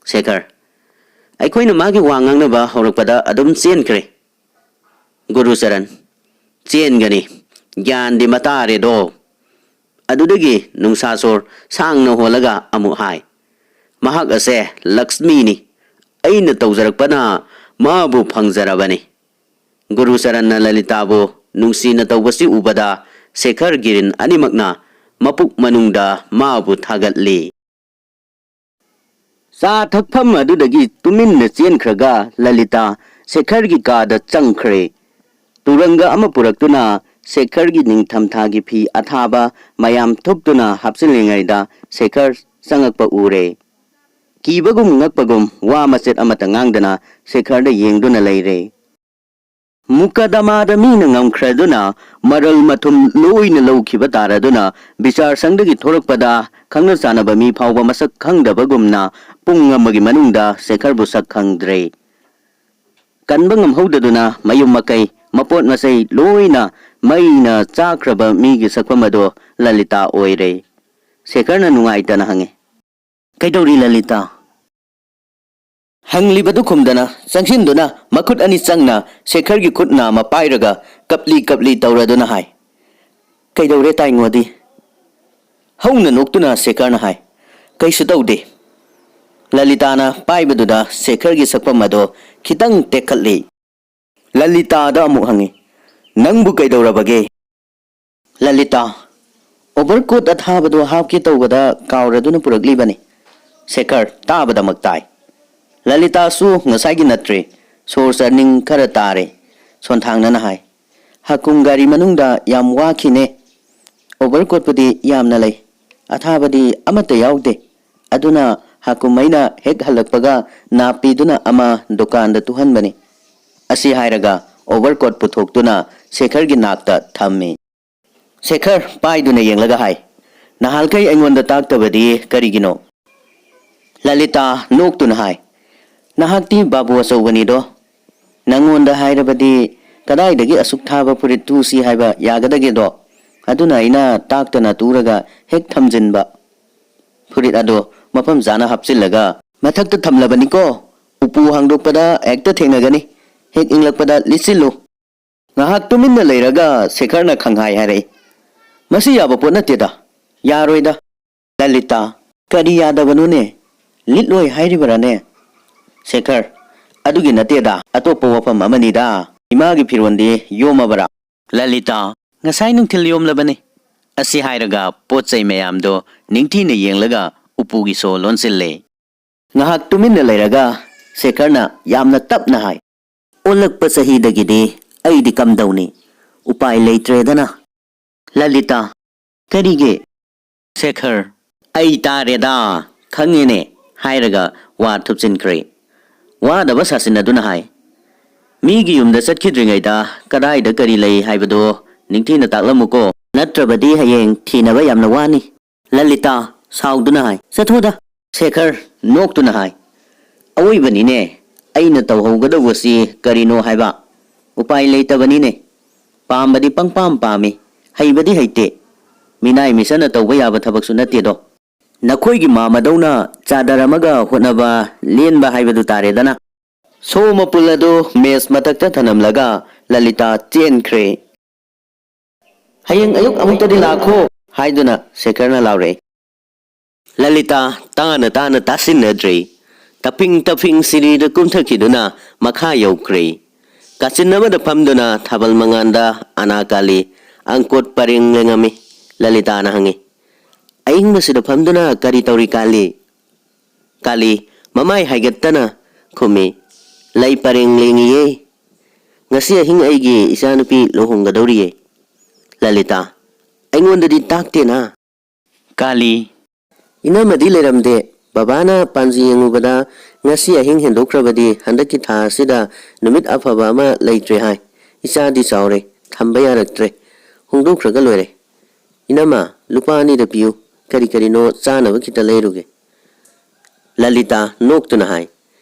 ꯁꯦꯈꯔ, ꯑꯩꯈꯣꯏꯅ ꯃꯥꯒꯤ ꯋꯥ ꯉꯥꯡꯅꯕ ꯍꯧꯔꯛꯄꯗ ꯑꯗꯨꯝ ꯆꯦꯟꯈ꯭ꯔꯦ꯫ ꯒꯨꯔꯨꯆꯔꯟ, ꯆꯦꯟꯒꯅꯤ꯫ ꯒ꯭ꯌꯥꯟꯗꯤ ꯃꯇꯥꯔꯦꯗꯣ꯫ ꯑꯗꯨꯗꯒꯤ ꯅꯨꯡꯁꯥ ꯁꯣꯔ ꯁꯥꯡꯅ ꯍꯣꯜꯂꯒ ꯑꯃꯨꯛ ꯍꯥꯏ, ꯃꯍꯥꯛ ꯑꯁꯦ ꯂꯛꯁꯃꯤꯅꯤ꯫ ꯑꯩꯅ ꯇꯧꯖꯔꯛꯄꯅ ꯃꯥꯕꯨ ꯐꯪꯖꯔꯕꯅꯤ꯫ ꯒꯨꯔꯨꯆꯔꯟꯅ ꯂꯂꯤꯇꯥꯕꯨ ꯅꯨꯡꯁꯤꯅ ꯇꯧꯕꯁꯤ ꯎꯕꯗ ꯁꯦꯈꯔ ꯒꯤꯔꯤꯟ ꯑꯅꯤꯃꯛꯅ ꯃꯄꯨꯛ ꯃꯅꯨꯡꯗ ꯃꯥꯕꯨ ꯊꯥꯒꯠꯂꯤ꯫ ꯆꯥ ꯊꯛꯐꯝ ꯑꯗꯨꯗꯒꯤ ꯇꯨꯃꯤꯟꯅ ꯆꯦꯟꯈ꯭ꯔꯒ ꯂꯂꯤꯇꯥ ꯁꯦꯈꯔꯒꯤ ꯀꯥꯗ ꯆꯪꯈ꯭ꯔꯦ꯫ ꯇꯨꯔꯪꯒ ꯑꯃ ꯄꯨꯔꯛꯇꯨꯅ ꯁꯦꯈꯔꯒꯤ ꯅꯤꯡꯊꯝꯊꯥꯒꯤ ꯐꯤ ꯑꯊꯥꯕ ꯃꯌꯥꯝ ꯊꯨꯞꯇꯨꯅ ꯍꯥꯞꯆꯤꯜꯂꯤꯉꯩꯗ ꯁꯦꯈꯔ ꯆꯪꯉꯛꯄ ꯎꯔꯦ꯫ ꯀꯤꯕꯒꯨꯝ ꯉꯛꯄꯒꯨꯝ ꯋꯥ ꯃꯆꯦꯠ ꯑꯃꯠꯇ ꯉꯥꯡꯗꯅ ꯁꯦꯈꯔꯗ ꯌꯦꯡꯗꯨꯅ ꯂꯩꯔꯦ꯫ ꯃꯨꯀꯗꯃꯥꯗ ꯃꯤꯅ ꯉꯝꯈ꯭ꯔꯗꯨꯅ ꯃꯔꯜ ꯃꯊꯨꯝ ꯂꯣꯏꯅ ꯂꯧꯈꯤꯕ ꯇꯥꯔꯗꯨꯅ ꯕꯤꯆꯥꯔ ꯁꯪꯗꯒꯤ ꯊꯣꯔꯛꯄꯗ ꯈꯪꯅ ꯆꯥꯟꯅꯕ ꯃꯤ ꯐꯥꯎꯕ ꯃꯁꯛ ꯈꯪꯗꯕꯒꯨꯝꯅ ꯄꯨꯡ ꯑꯃꯒꯤ ꯃꯅꯨꯡꯗ ꯁꯦꯈꯔꯕꯨ ꯁꯛ ꯈꯪꯗ꯭ꯔꯦ꯫ ꯀꯟꯕ ꯉꯝꯍꯧꯗꯗꯨꯅ ꯃꯌꯨꯝ ꯃꯀꯩ, ꯃꯄꯣꯠ ꯃꯆꯩ ꯂꯣꯏꯅ ꯃꯩꯅ ꯆꯥꯈ꯭ꯔꯕ ꯃꯤꯒꯤ ꯁꯛꯐꯝ ꯑꯗꯣ ꯂꯂꯤꯇꯥ ꯑꯣꯏꯔꯦ꯫ ꯁꯦꯈꯔꯅ ꯅꯨꯡꯉꯥꯏꯇꯅ ꯍꯪꯉꯤ, "ꯀꯩꯗꯧꯔꯤ ꯂꯂꯤꯇꯥ?" ꯍꯪꯂꯤꯕꯗꯨ ꯈꯨꯝꯗꯅ ꯆꯪꯁꯤꯟꯗꯨꯅ ꯃꯈꯨꯠ ꯑꯅꯤ ꯆꯪꯅ ꯁꯦꯈꯔꯒꯤ ꯈꯨꯠ ꯅꯥꯝꯃ ꯄꯥꯏꯔꯒ ꯀꯞꯂꯤ ꯀꯞꯂꯤ ꯇꯧꯔꯗꯨꯅ ꯍꯥꯏ, "ꯀꯩꯗꯧꯔꯦ ꯇꯥꯏꯉꯣꯗꯤ?" ꯍꯧꯅ ꯅꯣꯛꯇꯨꯅ ꯁꯦꯈꯔꯅ ꯍꯥꯏ, "ꯀꯩꯁꯨ ꯇꯧꯗꯦ꯫" ꯂꯂꯤꯇꯥꯅ ꯄꯥꯏꯕꯗꯨꯗ ꯁꯦꯈꯔꯒꯤ ꯁꯛꯐꯝ ꯑꯗꯣ ꯈꯤꯇꯪ ꯇꯦꯛꯈꯠꯂꯤ꯫ ꯂꯂꯤꯇꯥꯗ ꯑꯃꯨꯛ ꯍꯪꯉꯤ, "ꯅꯪꯕꯨ ꯀꯩꯗꯧꯔꯕꯒꯦ?" ꯂꯂꯤꯇꯥ, "ꯑꯣꯚꯔꯀꯣꯠ ꯑꯊꯥꯕꯗꯣ ꯍꯥꯞꯀꯦ ꯇꯧꯕꯗ ꯀꯥꯎꯔꯗꯨꯅ ꯄꯨꯔꯛꯂꯤꯕꯅꯤ꯫" ꯁꯦꯈꯔ, ꯇꯥꯕꯗꯃꯛ ꯇꯥꯏ꯫ ꯂꯂꯤꯇꯥꯁꯨ ꯉꯁꯥꯏꯒꯤ ꯅꯠꯇ꯭ꯔꯦ, ꯁꯣꯔ ꯆꯥꯅꯤꯡ ꯈꯔ ꯇꯥꯔꯦ꯫ ꯁꯣꯟꯊꯥꯡꯅꯅ ꯍꯥꯏ, "ꯍꯀꯨꯝ ꯒꯥꯔꯤ ꯃꯅꯨꯡꯗ ꯌꯥꯝ ꯋꯥꯈꯤꯅꯦ꯫ ꯑꯣꯚꯔꯀꯣꯠꯄꯨꯗꯤ ꯌꯥꯝꯅ ꯂꯩ, ꯑꯊꯥꯕꯗꯤ ꯑꯃꯠꯇ ꯌꯥꯎꯗꯦ꯫ ꯑꯗꯨꯅ ꯍꯀꯨꯝ ꯑꯩꯅ ꯍꯦꯛ ꯍꯜꯂꯛꯄꯒ ꯅꯥꯞꯄꯤꯗꯨꯅ ꯑꯃ ꯗꯨꯀꯥꯟꯗ ꯇꯨꯍꯟꯕꯅꯤ꯫" ꯑꯁꯤ ꯍꯥꯏꯔꯒ ꯑꯣꯚꯔꯀꯣꯠ ꯄꯨꯊꯣꯛꯇꯨꯅ ꯁꯦꯈꯔꯒꯤ ꯅꯥꯛꯇ ꯊꯝꯃꯤ꯫ ꯁꯦꯈꯔ ꯄꯥꯏꯗꯨꯅ ꯌꯦꯡꯂꯒ ꯍꯥꯏ, "ꯅꯍꯥꯜꯈꯩ ꯑꯩꯉꯣꯟꯗ ꯇꯥꯛꯇꯕꯗꯤ ꯀꯔꯤꯒꯤꯅꯣ?" ꯂꯂꯤꯇꯥ ꯅꯣꯛꯇꯨꯅ ꯍꯥꯏ, "ꯅꯍꯥꯛꯇꯤ ꯕꯥꯕꯨ ꯑꯆꯧꯕꯅꯤꯗꯣ꯫ ꯅꯪꯉꯣꯟꯗ ꯍꯥꯏꯔꯕꯗꯤ ꯀꯗꯥꯏꯗꯒꯤ ꯑꯁꯨꯛ ꯊꯥꯕ ꯐꯨꯔꯤꯠ ꯇꯨꯁꯤ ꯍꯥꯏꯕ ꯌꯥꯒꯗꯒꯦꯗꯣ? ꯑꯗꯨꯅ ꯑꯩꯅ ꯇꯥꯛꯇꯅ ꯇꯨꯔꯒ ꯍꯦꯛ ꯊꯝꯖꯤꯟꯕ꯫ ꯐꯨꯔꯤꯠ ꯑꯗꯣ ꯃꯐꯝ ꯆꯥꯅ ꯍꯥꯞꯆꯤꯜꯂꯒ ꯃꯊꯛꯇ ꯊꯝꯂꯕꯅꯤꯀꯣ꯫ ꯎꯄꯨ ꯍꯥꯡꯗꯣꯛꯄꯗ ꯍꯦꯛꯇ ꯊꯦꯡꯅꯒꯅꯤ꯫ ꯍꯦꯛ ꯏꯪꯂꯛꯄꯗ ꯂꯤꯠꯁꯤꯜꯂꯨ꯫ ꯉꯥꯏꯍꯥꯛ ꯇꯨꯃꯤꯟꯅ ꯂꯩꯔꯒ ꯁꯦꯈꯔꯅ ꯈꯪꯍꯥꯏ ꯍꯥꯏꯔꯛꯏ, "ꯃꯁꯤ ꯌꯥꯕ ꯄꯣꯠ ꯅꯠꯇꯦꯗ, ꯌꯥꯔꯣꯏꯗ꯫" ꯂꯂꯤꯇꯥ, "ꯀꯔꯤ ꯌꯥꯗꯕꯅꯣꯅꯦ? ꯂꯤꯠꯂꯣꯏ ꯍꯥꯏꯔꯤꯕꯔꯥꯅꯦ?" ꯁꯦꯈꯔ, "ꯑꯗꯨꯒꯤ ꯅꯠꯇꯦꯗ, ꯑꯇꯣꯞꯄ ꯋꯥꯐꯝ ꯑꯃꯅꯤꯗ꯫ ꯏꯃꯥꯒꯤ ꯐꯤꯔꯣꯟꯗꯤ ꯌꯣꯝꯃꯕꯔꯥ?" ꯂꯂꯤꯇꯥ, "ꯉꯁꯥꯏ ꯅꯨꯡꯊꯤꯜ ꯌꯣꯝꯂꯕꯅꯤ꯫" ꯑꯁꯤ ꯍꯥꯏꯔꯒ ꯄꯣꯠ ꯆꯩ ꯃꯌꯥꯝꯗꯣ ꯅꯤꯡꯊꯤꯅ ꯌꯦꯡꯂꯒ ꯎꯄꯨꯒꯤ ꯁꯣ ꯂꯣꯟꯁꯤꯜꯂꯦ꯫ ꯉꯥꯏꯍꯥꯛ ꯇꯨꯃꯤꯟꯅ ꯂꯩꯔꯒ ꯁꯦꯈꯔꯅ ꯌꯥꯝꯅ ꯇꯞꯅ ꯍꯥꯏ, "ꯑꯣꯜꯂꯛꯄ ꯆꯍꯤꯗꯒꯤꯗꯤ ꯑꯩꯗꯤ ꯀꯝꯗꯧꯅꯤ? ꯎꯄꯥꯏ ꯂꯩꯇ꯭ꯔꯦꯗꯅ꯫" ꯂꯂꯤꯇꯥ, "ꯀꯔꯤꯒꯤ?" ꯁꯦꯈꯔ, "ꯑꯩ ꯇꯥꯔꯦꯗ, ꯈꯪꯉꯦꯅꯦ" ꯍꯥꯏꯔꯒ ꯋꯥ ꯊꯨꯞꯆꯤꯟꯈ꯭ꯔꯦ꯫ ꯋꯥꯗꯕ ꯁꯥꯁꯤꯟꯅꯗꯨꯅ ꯍꯥꯏ, "ꯃꯤꯒꯤ ꯌꯨꯝꯗ ꯆꯠꯈꯤꯗ꯭ꯔꯤꯉꯩꯗ ꯀꯗꯥꯏꯗ ꯀꯔꯤ ꯂꯩ ꯍꯥꯏꯕꯗꯣ ꯅꯤꯡꯊꯤꯅ ꯇꯥꯛꯂꯝꯃꯨꯀꯣ, ꯅꯠꯇ꯭ꯔꯕꯗꯤ ꯍꯌꯦꯡ ꯊꯤꯅꯕ ꯌꯥꯝꯅ ꯋꯥꯅꯤ꯫" ꯂꯂꯤꯇꯥ, ꯁꯥꯎꯗꯨꯅ ꯍꯥꯏ, "ꯆꯠꯊꯣꯗ!" ꯁꯦꯈꯔ, ꯅꯣꯛꯇꯨꯅ ꯍꯥꯏ, "ꯑꯋꯣꯏꯕꯅꯤꯅꯦ, ꯑꯩꯅ ꯇꯧꯍꯧꯒꯗꯧꯕꯁꯤ ꯀꯔꯤꯅꯣ ꯍꯥꯏꯕ? ꯎꯄꯥꯏ ꯂꯩꯇꯕꯅꯤꯅꯦ꯫ ꯄꯥꯝꯕꯗꯤ ꯄꯪꯄꯥꯝ ꯄꯥꯝꯃꯤ, ꯍꯩꯕꯗꯤ ꯍꯩꯇꯦ꯫ ꯃꯤꯅꯥꯏ ꯃꯤꯆꯠꯅ ꯇꯧꯕ ꯌꯥꯕ ꯊꯕꯛꯁꯨ ꯅꯠꯇꯦꯗꯣ꯫ ꯅꯈꯣꯏꯒꯤ ꯃꯥꯃꯗꯧꯅ ꯆꯥꯗꯔꯝꯃꯒ ꯍꯣꯠꯅꯕ, ꯂꯦꯟꯕ ꯍꯥꯏꯕꯗꯨ ꯇꯥꯔꯦꯗꯅ꯫" ꯁꯣ ꯃꯄꯨꯜ ꯑꯗꯨ ꯃꯦꯁ ꯃꯊꯛꯇ ꯊꯅꯝꯂꯒ ꯂꯂꯤꯇꯥ ꯆꯦꯟꯈ꯭ꯔꯦ꯫ "ꯍꯌꯦꯡ ꯑꯌꯨꯛ ꯑꯃꯨꯛꯇꯗꯤ ꯂꯥꯛꯈꯣ" ꯍꯥꯏꯗꯨꯅ ꯁꯦꯈꯔꯅ ꯂꯥꯎꯔꯛꯏ꯫ ꯂꯂꯤꯇꯥ ꯇꯥꯅ ꯇꯥꯅ ꯇꯥꯁꯤꯟꯅꯗ꯭ꯔꯦ꯫ ꯇꯞꯐꯤꯡ ꯇꯞꯐꯤꯡ ꯁꯤꯔꯤꯗ ꯀꯨꯝꯊꯈꯤꯗꯨꯅ ꯃꯈꯥ ꯌꯧꯈ꯭ꯔꯦ꯫ ꯀꯥꯆꯤꯟ ꯑꯃꯗ ꯐꯝꯗꯨꯅ ꯊꯥꯕꯜ ꯃꯉꯥꯟꯗ ꯑꯅꯥꯀꯥꯂꯤ ꯑꯪꯀꯣꯠ ꯄꯔꯦꯡ ꯂꯦꯡꯉꯝꯃꯤ꯫ ꯂꯂꯤꯇꯥꯅ ꯍꯪꯉꯤ, "ꯑꯏꯪꯕꯁꯤꯗ ꯐꯝꯗꯨꯅ ꯀꯔꯤ ꯇꯧꯔꯤ, ꯀꯥꯂꯤ?" ꯀꯥꯂꯤ ꯃꯃꯥꯏ ꯍꯥꯏꯒꯠꯇꯅ ꯈꯨꯝꯃꯤ, "ꯂꯩ ꯄꯔꯦꯡ ꯂꯦꯡꯉꯤꯌꯦ꯫ ꯉꯁꯤ ꯑꯍꯤꯡ ꯑꯩꯒꯤ ꯏꯆꯥꯅꯨꯄꯤ ꯂꯨꯍꯣꯡꯒꯗꯧꯔꯤꯌꯦ꯫" ꯂꯂꯤꯇꯥ, "ꯑꯩꯉꯣꯟꯗꯗꯤ ꯇꯥꯛꯇꯦꯅ꯫" ꯀꯥꯂꯤ, "ꯏꯅꯝꯃꯗꯤ ꯂꯩꯔꯝꯗꯦ꯫ ꯕꯕꯥꯅ ꯄꯥꯟꯖꯤ ꯌꯦꯡꯉꯨꯕꯗ ꯉꯁꯤ ꯑꯍꯤꯡ ꯍꯦꯟꯗꯣꯛꯈ꯭ꯔꯕꯗꯤ ꯍꯟꯗꯛꯀꯤ ꯊꯥ ꯑꯁꯤꯗ ꯅꯨꯃꯤꯠ ꯑꯐꯕ ꯑꯃ ꯂꯩꯇ꯭ꯔꯦ ꯍꯥꯏ꯫ ꯏꯆꯥꯗꯤ ꯆꯥꯎꯔꯦ, ꯊꯝꯕ ꯌꯥꯔꯛꯇ꯭ꯔꯦ꯫ ꯍꯣꯡꯗꯣꯛꯈ꯭ꯔꯒ ꯂꯣꯏꯔꯦ꯫ ꯏꯅꯝꯃ, ꯂꯨꯄꯥ ꯑꯅꯤꯗ ꯄꯤꯌꯨ, ꯀꯔꯤ ꯀꯔꯤꯅꯣ ꯆꯥꯅꯕ ꯈꯤꯇ ꯂꯩꯔꯨꯒꯦ꯫" ꯂꯂꯤꯇꯥ ꯅꯣꯛꯇꯨꯅ ꯍꯥꯏ,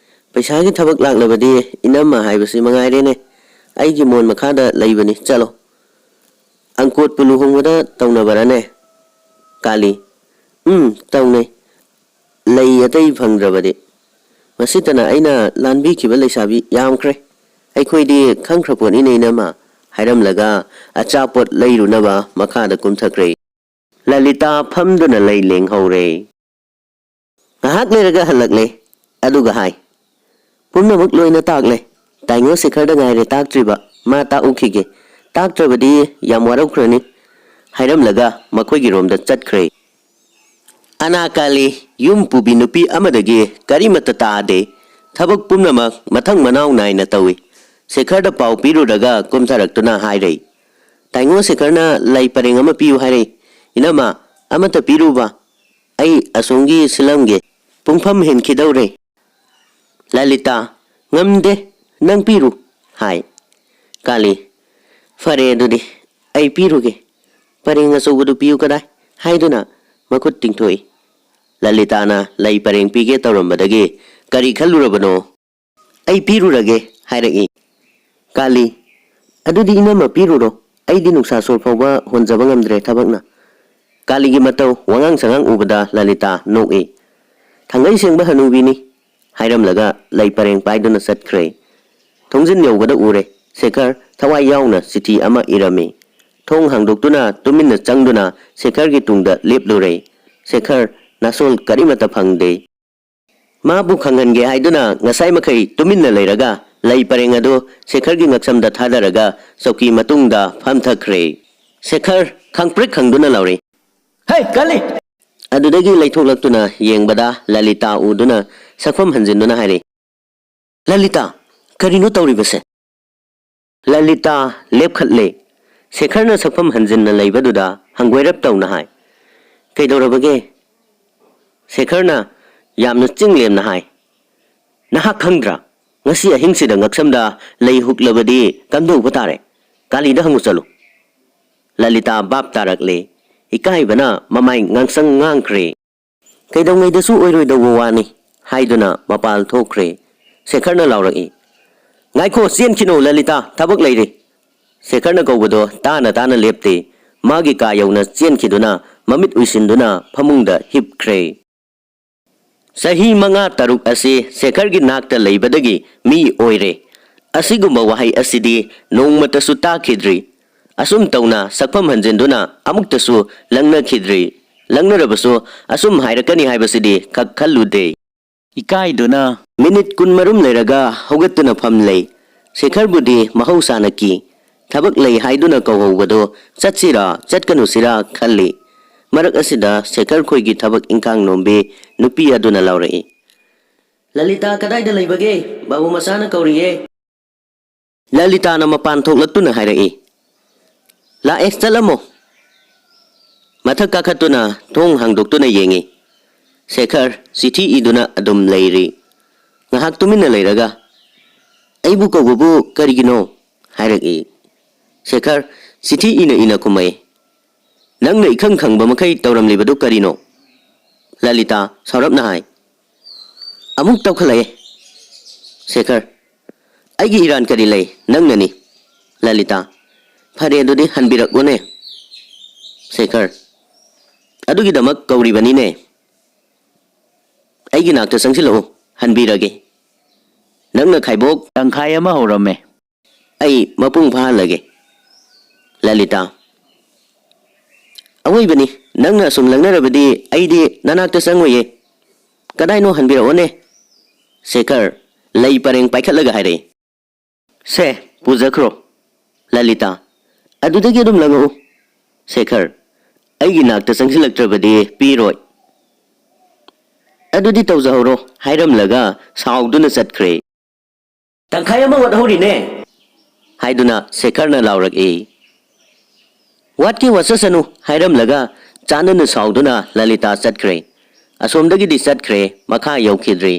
"ꯄꯩꯁꯥꯒꯤ ꯊꯕꯛ ꯂꯥꯛꯂꯕꯗꯤ ꯏꯅꯝꯃ ꯍꯥꯏꯕꯁꯤ ꯃꯉꯥꯏꯔꯦꯅꯦ꯫ ꯑꯩꯒꯤ ꯃꯣꯟ ꯃꯈꯥꯗ ꯂꯩꯕꯅꯤ, ꯆꯠꯂꯣ꯫" ꯑꯪꯀꯣꯠꯄꯨ ꯂꯨꯍꯣꯡꯕꯗ ꯇꯧꯅꯕꯔꯅꯦ? ꯀꯥꯂꯤ, ꯎꯝ, ꯇꯧꯅꯩ꯫ ꯂꯩ ꯑꯇꯩ ꯐꯪꯗ꯭ꯔꯕꯗꯤ꯫ ꯃꯁꯤꯇꯅ ꯑꯩꯅ ꯂꯥꯟꯕꯤꯈꯤꯕ ꯂꯩꯁꯥꯕꯤ ꯌꯥꯝꯈ꯭ꯔꯦ꯫ ꯑꯩꯈꯣꯏꯗꯤ ꯈꯪꯈ꯭ꯔ ꯄꯣꯠꯅꯤꯅꯦ, ꯏꯅꯝꯃ, ꯍꯥꯏꯔꯝꯂꯒ ꯑꯆꯥꯄꯣꯠ ꯂꯩꯔꯨꯅꯕ ꯃꯈꯥꯗ ꯀꯨꯝꯊꯈ꯭ꯔꯦ꯫ ꯂꯂꯤꯇꯥ ꯐꯝꯗꯨꯅ ꯂꯩ ꯂꯦꯡꯍꯧꯔꯦ꯫ ꯉꯥꯏꯍꯥꯛ ꯂꯩꯔꯒ ꯍꯜꯂꯛꯂꯦ꯫ ꯑꯗꯨꯒ ꯍꯥꯏ, "ꯄꯨꯝꯅꯃꯛ ꯂꯣꯏꯅ ꯇꯥꯛꯂꯦ꯫ ꯇꯥꯏꯉꯣ ꯁꯦꯈꯔꯗ ꯉꯥꯏꯔꯦ ꯇꯥꯛꯇ꯭ꯔꯤꯕ꯫ ꯃꯥ ꯇꯥꯛꯎꯈꯤꯒꯦ꯫ ꯇꯥꯛꯇ꯭ꯔꯕꯗꯤ ꯌꯥꯝ ꯋꯥꯔꯧꯈ꯭ꯔꯅꯤ," ꯍꯥꯏꯔꯝꯂꯒ ꯃꯈꯣꯏꯒꯤ ꯔꯣꯝꯗ ꯆꯠꯈ꯭ꯔꯦ꯫ ꯑꯅꯥꯀꯥꯂꯤ ꯌꯨꯝ ꯄꯨꯕꯤ ꯅꯨꯄꯤ ꯑꯃꯗꯒꯤ ꯀꯔꯤꯃꯠꯇ ꯇꯥꯗꯦ꯫ ꯊꯕꯛ ꯄꯨꯝꯅꯃꯛ ꯃꯊꯪ ꯃꯅꯥꯎ ꯅꯥꯏꯅ ꯇꯧꯏ꯫ ꯁꯦꯈꯔꯗ ꯄꯥꯎ ꯄꯤꯔꯨꯔꯒ ꯀꯨꯝꯊꯔꯛꯇꯨꯅ ꯍꯥꯏꯔꯩ, "ꯇꯥꯏꯉꯣ ꯁꯦꯈꯔꯅ ꯂꯩ ꯄꯔꯦꯡ ꯑꯃ ꯄꯤꯌꯨ ꯍꯥꯏꯔꯩ꯫ ꯏꯅꯝꯃ, ꯑꯃꯠꯇ ꯄꯤꯔꯨꯕ꯫ ꯑꯩ ꯑꯁꯣꯝꯒꯤ ꯁꯤꯜꯂꯝꯒꯦ꯫ ꯄꯨꯡꯐꯝ ꯍꯦꯟꯈꯤꯗꯧꯔꯦ꯫" ꯂꯂꯤꯇꯥ, "ꯉꯝꯗꯦ, ꯅꯪ ꯄꯤꯔꯨ," ꯍꯥꯏ꯫ ꯀꯥꯂꯤ, "ꯐꯔꯦ ꯑꯗꯨꯗꯤ, ꯑꯩ ꯄꯤꯔꯨꯒꯦ꯫ ꯄꯔꯦꯡ ꯑꯆꯧꯕꯗꯨ ꯄꯤꯌꯨ ꯀꯗꯥꯏ?" ꯍꯥꯏꯗꯨꯅ ꯃꯈꯨꯠ ꯇꯤꯡꯊꯣꯛꯏ꯫ ꯂꯂꯤꯇꯥꯅ ꯂꯩ ꯄꯔꯦꯡ ꯄꯤꯒꯦ ꯇꯧꯔꯝꯕꯗꯒꯤ, "ꯀꯔꯤ ꯈꯜꯂꯨꯔꯕꯅꯣ?" "ꯑꯩ ꯄꯤꯔꯨꯔꯒꯦ," ꯍꯥꯏꯔꯛꯏ꯫ ꯀꯥꯂꯤ, "ꯑꯗꯨꯗꯤ ꯏꯅꯝꯃ ꯄꯤꯔꯨꯔꯣ, ꯑꯩꯗꯤ ꯅꯨꯡꯁꯥ ꯁꯣꯔ ꯐꯥꯎꯕ ꯍꯣꯟꯖꯕ ꯉꯝꯗ꯭ꯔꯦ ꯊꯕꯛꯅ꯫" ꯀꯥꯂꯤꯒꯤ ꯃꯇꯧ ꯋꯥꯉꯥꯡ ꯁꯉꯥꯡ ꯎꯕꯗ ꯂꯂꯤꯇꯥ ꯅꯣꯛꯏ꯫ "ꯊꯥꯡꯒꯩ ꯁꯦꯡꯕ ꯍꯅꯨꯕꯤꯅꯤ," ꯍꯥꯏꯔꯝꯂꯒ ꯂꯩ ꯄꯔꯦꯡ ꯄꯥꯏꯗꯨꯅ ꯆꯠꯈ꯭ꯔꯦ꯫ ꯊꯣꯡꯖꯤꯟ ꯌꯧꯕꯗ ꯎꯔꯦ, ꯁꯦꯈꯔ ꯊꯋꯥꯏ ꯌꯥꯎꯅ ꯆꯤꯊꯤ ꯑꯃ ꯏꯔꯝꯃꯤ꯫ ꯊꯣꯡ ꯍꯥꯡꯗꯣꯛꯇꯨꯅ ꯇꯨꯃꯤꯟꯅ ꯆꯪꯗꯨꯅ ꯁꯦꯈꯔꯒꯤ ꯇꯨꯡꯗ ꯂꯦꯞꯂꯨꯔꯦ꯫ ꯁꯦꯈꯔ, ꯅꯥꯁꯣꯜ ꯀꯔꯤꯃꯠꯇ ꯐꯪꯗꯦ꯫ ꯃꯥꯕꯨ ꯈꯪꯍꯟꯒꯦ ꯍꯥꯏꯗꯨꯅ ꯉꯁꯥꯏ ꯃꯈꯩ ꯇꯨꯃꯤꯟꯅ ꯂꯩꯔꯒ ꯂꯩ ꯄꯔꯦꯡ ꯑꯗꯨ ꯁꯦꯈꯔꯒꯤ ꯉꯛꯁꯝꯗ ꯊꯥꯗꯔꯒ ꯆꯧꯀꯤ ꯃꯇꯨꯡꯗ ꯐꯝꯊꯈ꯭ꯔꯦ꯫ ꯁꯦꯈꯔ ꯈꯪꯄ꯭ꯔꯤꯛ ꯈꯪꯗꯨꯅ ꯂꯥꯎꯔꯤ, "ꯍꯦ, ꯀꯜꯂꯤ!" ꯑꯗꯨꯗꯒꯤ ꯂꯩꯊꯣꯛꯂꯛꯇꯨꯅ ꯌꯦꯡꯕꯗ ꯂꯂꯤꯇꯥ ꯎꯗꯨꯅ ꯁꯛꯐꯝ ꯍꯟꯖꯤꯟꯗꯨꯅ ꯍꯥꯏꯔꯤ, "ꯂꯂꯤꯇꯥ, ꯀꯔꯤꯅꯣ ꯇꯧꯔꯤꯕꯁꯦ?" ꯂꯂꯤꯇꯥ ꯂꯦꯞꯈꯠꯂꯦ꯫ ꯁꯦꯈꯔꯅ ꯁꯛꯐꯝ ꯍꯟꯖꯤꯟꯅ ꯂꯩꯕꯗꯨꯗ ꯍꯪꯒꯣꯏꯔꯞ ꯇꯧꯅ ꯍꯥꯏ, "ꯀꯩꯗꯧꯔꯕꯒꯦ?" ꯁꯦꯈꯔꯅ ꯌꯥꯝꯅ ꯆꯤꯡ ꯂꯦꯝꯅ ꯍꯥꯏ, "ꯅꯍꯥꯛ ꯈꯪꯗ꯭ꯔꯥ? ꯉꯁꯤ ꯑꯍꯤꯡꯁꯤꯗ ꯉꯛꯁꯝꯗ ꯂꯩ ꯍꯨꯛꯂꯕꯗꯤ ꯀꯝꯗꯧꯕ ꯇꯥꯔꯦ? ꯀꯥꯂꯤꯗ ꯍꯪꯉꯨ ꯆꯠꯂꯨ꯫" ꯂꯂꯤꯇꯥ ꯚꯥꯞ ꯇꯥꯔꯛꯂꯦ꯫ ꯏꯀꯥꯏꯕꯅ ꯃꯃꯥꯏ ꯉꯥꯡꯁꯪ ꯉꯥꯡꯈ꯭ꯔꯦ꯫ "ꯀꯩꯗꯧꯉꯩꯗꯁꯨ ꯑꯣꯏꯔꯣꯏꯗꯧꯕ ꯋꯥꯅꯤ," ꯍꯥꯏꯗꯨꯅ ꯃꯄꯥꯜ ꯊꯣꯛꯈ꯭ꯔꯦ꯫ ꯁꯦꯈꯔꯅ ꯂꯥꯎꯔꯛꯏ, "ꯉꯥꯏꯈꯣ, ꯆꯦꯟꯈꯤꯅꯨ ꯂꯂꯤꯇꯥ, ꯊꯕꯛ ꯂꯩꯔꯤ꯫" ꯁꯦꯈꯔꯅ ꯀꯧꯕꯗꯣ ꯇꯥꯅ ꯇꯥꯅ ꯂꯦꯞꯇꯦ꯫ ꯃꯥꯒꯤ ꯀꯥ ꯌꯧꯅ ꯆꯦꯟꯈꯤꯗꯨꯅ ꯃꯃꯤꯠ ꯎꯏꯁꯤꯟꯗꯨꯅ ꯐꯃꯨꯡꯗ ꯍꯤꯞꯈ꯭ꯔꯦ꯫ ꯆꯍꯤ ꯃꯉꯥ ꯇꯔꯨꯛ ꯑꯁꯤ ꯁꯦꯈꯔꯒꯤ ꯅꯥꯛꯇ ꯂꯩꯕꯗꯒꯤ ꯃꯤ ꯑꯣꯏꯔꯦ꯫ ꯑꯁꯤꯒꯨꯝꯕ ꯋꯥꯍꯩ ꯑꯁꯤꯗꯤ ꯅꯣꯡꯃꯇꯁꯨ ꯇꯥꯈꯤꯗ꯭ꯔꯤ꯫ ꯑꯁꯨꯝ ꯇꯧꯅ ꯁꯛꯐꯝ ꯍꯟꯖꯤꯟꯗꯨꯅ ꯑꯃꯨꯛꯇꯁꯨ ꯂꯪꯅꯈꯤꯗ꯭ꯔꯤ꯫ ꯂꯪꯅꯔꯕꯁꯨ ꯑꯁꯨꯝ ꯍꯥꯏꯔꯛꯀꯅꯤ ꯍꯥꯏꯕꯁꯤꯗꯤ ꯈꯛ ꯈꯜꯂꯨꯗꯦ꯫ ꯏꯀꯥꯏꯗꯨꯅ ꯃꯤꯅꯤꯠ ꯀꯨꯟꯃꯔꯨꯝ ꯂꯩꯔꯒ ꯍꯧꯒꯠꯇꯨꯅ ꯐꯝꯂꯦ꯫ ꯁꯦꯈꯔꯕꯨꯗꯤ ꯃꯍꯧꯁꯥꯅ ꯀꯤ꯫ ꯊꯕꯛ ꯂꯩ ꯍꯥꯏꯗꯨꯅ ꯀꯧꯍꯧꯕꯗꯣ ꯆꯠꯁꯤꯔꯥ ꯆꯠꯀꯅꯨꯁꯤꯔꯥ ꯈꯜꯂꯤ꯫ ꯃꯔꯛ ꯑꯁꯤꯗ ꯁꯦꯈꯔ ꯈꯣꯏꯒꯤ ꯊꯕꯛ ꯏꯟꯈꯥꯡ ꯅꯣꯝꯕꯤ ꯅꯨꯄꯤ ꯑꯗꯨꯅ ꯂꯥꯎꯔꯛꯏ, "ꯂꯂꯤꯇꯥ ꯀꯗꯥꯏꯗ ꯂꯩꯕꯒꯦ? ꯕꯥꯕꯨ ꯃꯆꯥꯅ ꯀꯧꯔꯤꯌꯦ꯫" ꯂꯂꯤꯇꯥꯅ ꯃꯄꯥꯟ ꯊꯣꯛꯂꯛꯇꯨꯅ ꯍꯥꯏꯔꯛꯏ, "ꯂꯥꯛꯑꯦ, ꯆꯠꯂꯝꯃꯣ꯫" ꯃꯊꯛ ꯀꯥꯈꯠꯇꯨꯅ ꯊꯣꯡ ꯍꯥꯡꯗꯣꯛꯇꯨꯅ ꯌꯦꯡꯉꯤ꯫ ꯁꯦꯈꯔ ꯆꯤꯊꯤ ꯏꯗꯨꯅ ꯑꯗꯨꯝ ꯂꯩꯔꯤ꯫ ꯉꯥꯏꯍꯥꯛ ꯇꯨꯃꯤꯟꯅ ꯂꯩꯔꯒ, "ꯑꯩꯕꯨ ꯀꯧꯕꯕꯨ ꯀꯔꯤꯒꯤꯅꯣ?" ꯍꯥꯏꯔꯛꯏ꯫ ꯁꯦꯈꯔ ꯆꯤꯊꯤ ꯏꯅ ꯏꯅ ꯈꯨꯝꯃꯛꯏ, "ꯅꯪꯅ ꯏꯈꯪ ꯈꯪꯕ ꯃꯈꯩ ꯇꯧꯔꯝꯂꯤꯕꯗꯨ ꯀꯔꯤꯅꯣ?" ꯂꯂꯤꯇꯥ ꯁꯥꯎꯔꯞꯅ ꯍꯥꯏ꯫ ꯑꯃꯨꯛ ꯇꯧꯈꯠꯂꯛꯑꯦ꯫ ꯁꯦꯈꯔ, "ꯑꯩꯒꯤ ꯏꯔꯥꯟ ꯀꯔꯤ ꯂꯩ? ꯅꯪꯅꯅꯤ꯫" ꯂꯂꯤꯇꯥ, "ꯐꯔꯦ, ꯑꯗꯨꯗꯤ ꯍꯟꯕꯤꯔꯛꯂꯣꯅꯦ꯫" ꯁꯦꯈꯔ, "ꯑꯗꯨꯒꯤꯗꯃꯛ ꯀꯧꯔꯤꯕꯅꯤꯅꯦ꯫ ꯑꯩꯒꯤ ꯅꯥꯛꯇ ꯆꯪꯁꯤꯜꯂꯛꯎ, ꯍꯟꯕꯤꯔꯒꯦ꯫ ꯅꯪꯅ ꯈꯥꯏꯕꯣꯛ ꯇꯪꯈꯥꯏ ꯑꯃ ꯍꯧꯔꯝꯃꯦ꯫ ꯑꯩ ꯃꯄꯨꯡ ꯐꯥꯍꯜꯂꯒꯦ꯫" ꯂꯂꯤꯇꯥ, "ꯑꯋꯣꯏꯕꯅꯤ, ꯅꯪꯅ ꯑꯁꯨꯝ ꯂꯪꯅꯔꯕꯗꯤ ꯑꯩꯗꯤ ꯅꯅꯥꯛꯇ ꯆꯪꯉꯣꯏꯌꯦ꯫ ꯀꯗꯥꯏꯅꯣ ꯍꯟꯕꯤꯔꯛꯑꯣꯅꯦ꯫" ꯁꯦꯈꯔ ꯂꯩ ꯄꯔꯦꯡ ꯄꯥꯏꯈꯠꯂꯒ ꯍꯥꯏꯔꯛꯏ, "ꯁꯦ, ꯄꯨꯖꯈ꯭ꯔꯣ꯫" ꯂꯂꯤꯇꯥ, "ꯑꯗꯨꯗꯒꯤ ꯑꯗꯨꯝ ꯂꯪꯉꯛꯎ꯫" ꯁꯦꯈꯔ, "ꯑꯩꯒꯤ ꯅꯥꯛꯇ ꯆꯪꯁꯤꯜꯂꯛꯇ꯭ꯔꯕꯗꯤ ꯄꯤꯔꯣꯏ꯫" "ꯑꯗꯨꯗꯤ ꯇꯧꯖꯍꯧꯔꯣ," ꯍꯥꯏꯔꯝꯂꯒ ꯁꯥꯎꯗꯨꯅ ꯆꯠꯈ꯭ꯔꯦ꯫ "ꯇꯪꯈꯥꯏ ꯑꯃ ꯋꯥꯠꯍꯧꯔꯤꯅꯦ!" ꯍꯥꯏꯗꯨꯅ ꯁꯦꯈꯔꯅ ꯂꯥꯎꯔꯛꯏ꯫ "ꯋꯥꯠꯀꯦ ꯋꯥꯠꯆꯁꯅꯨ," ꯍꯥꯏꯔꯝꯂꯒ ꯆꯥꯟꯅꯅ ꯁꯥꯎꯗꯨꯅ ꯂꯂꯤꯇꯥ ꯆꯠꯈ꯭ꯔꯦ꯫ ꯑꯁꯣꯝꯗꯒꯤꯗꯤ ꯆꯠꯈ꯭ꯔꯦ, ꯃꯈꯥ ꯌꯧꯈꯤꯗ꯭ꯔꯤ꯫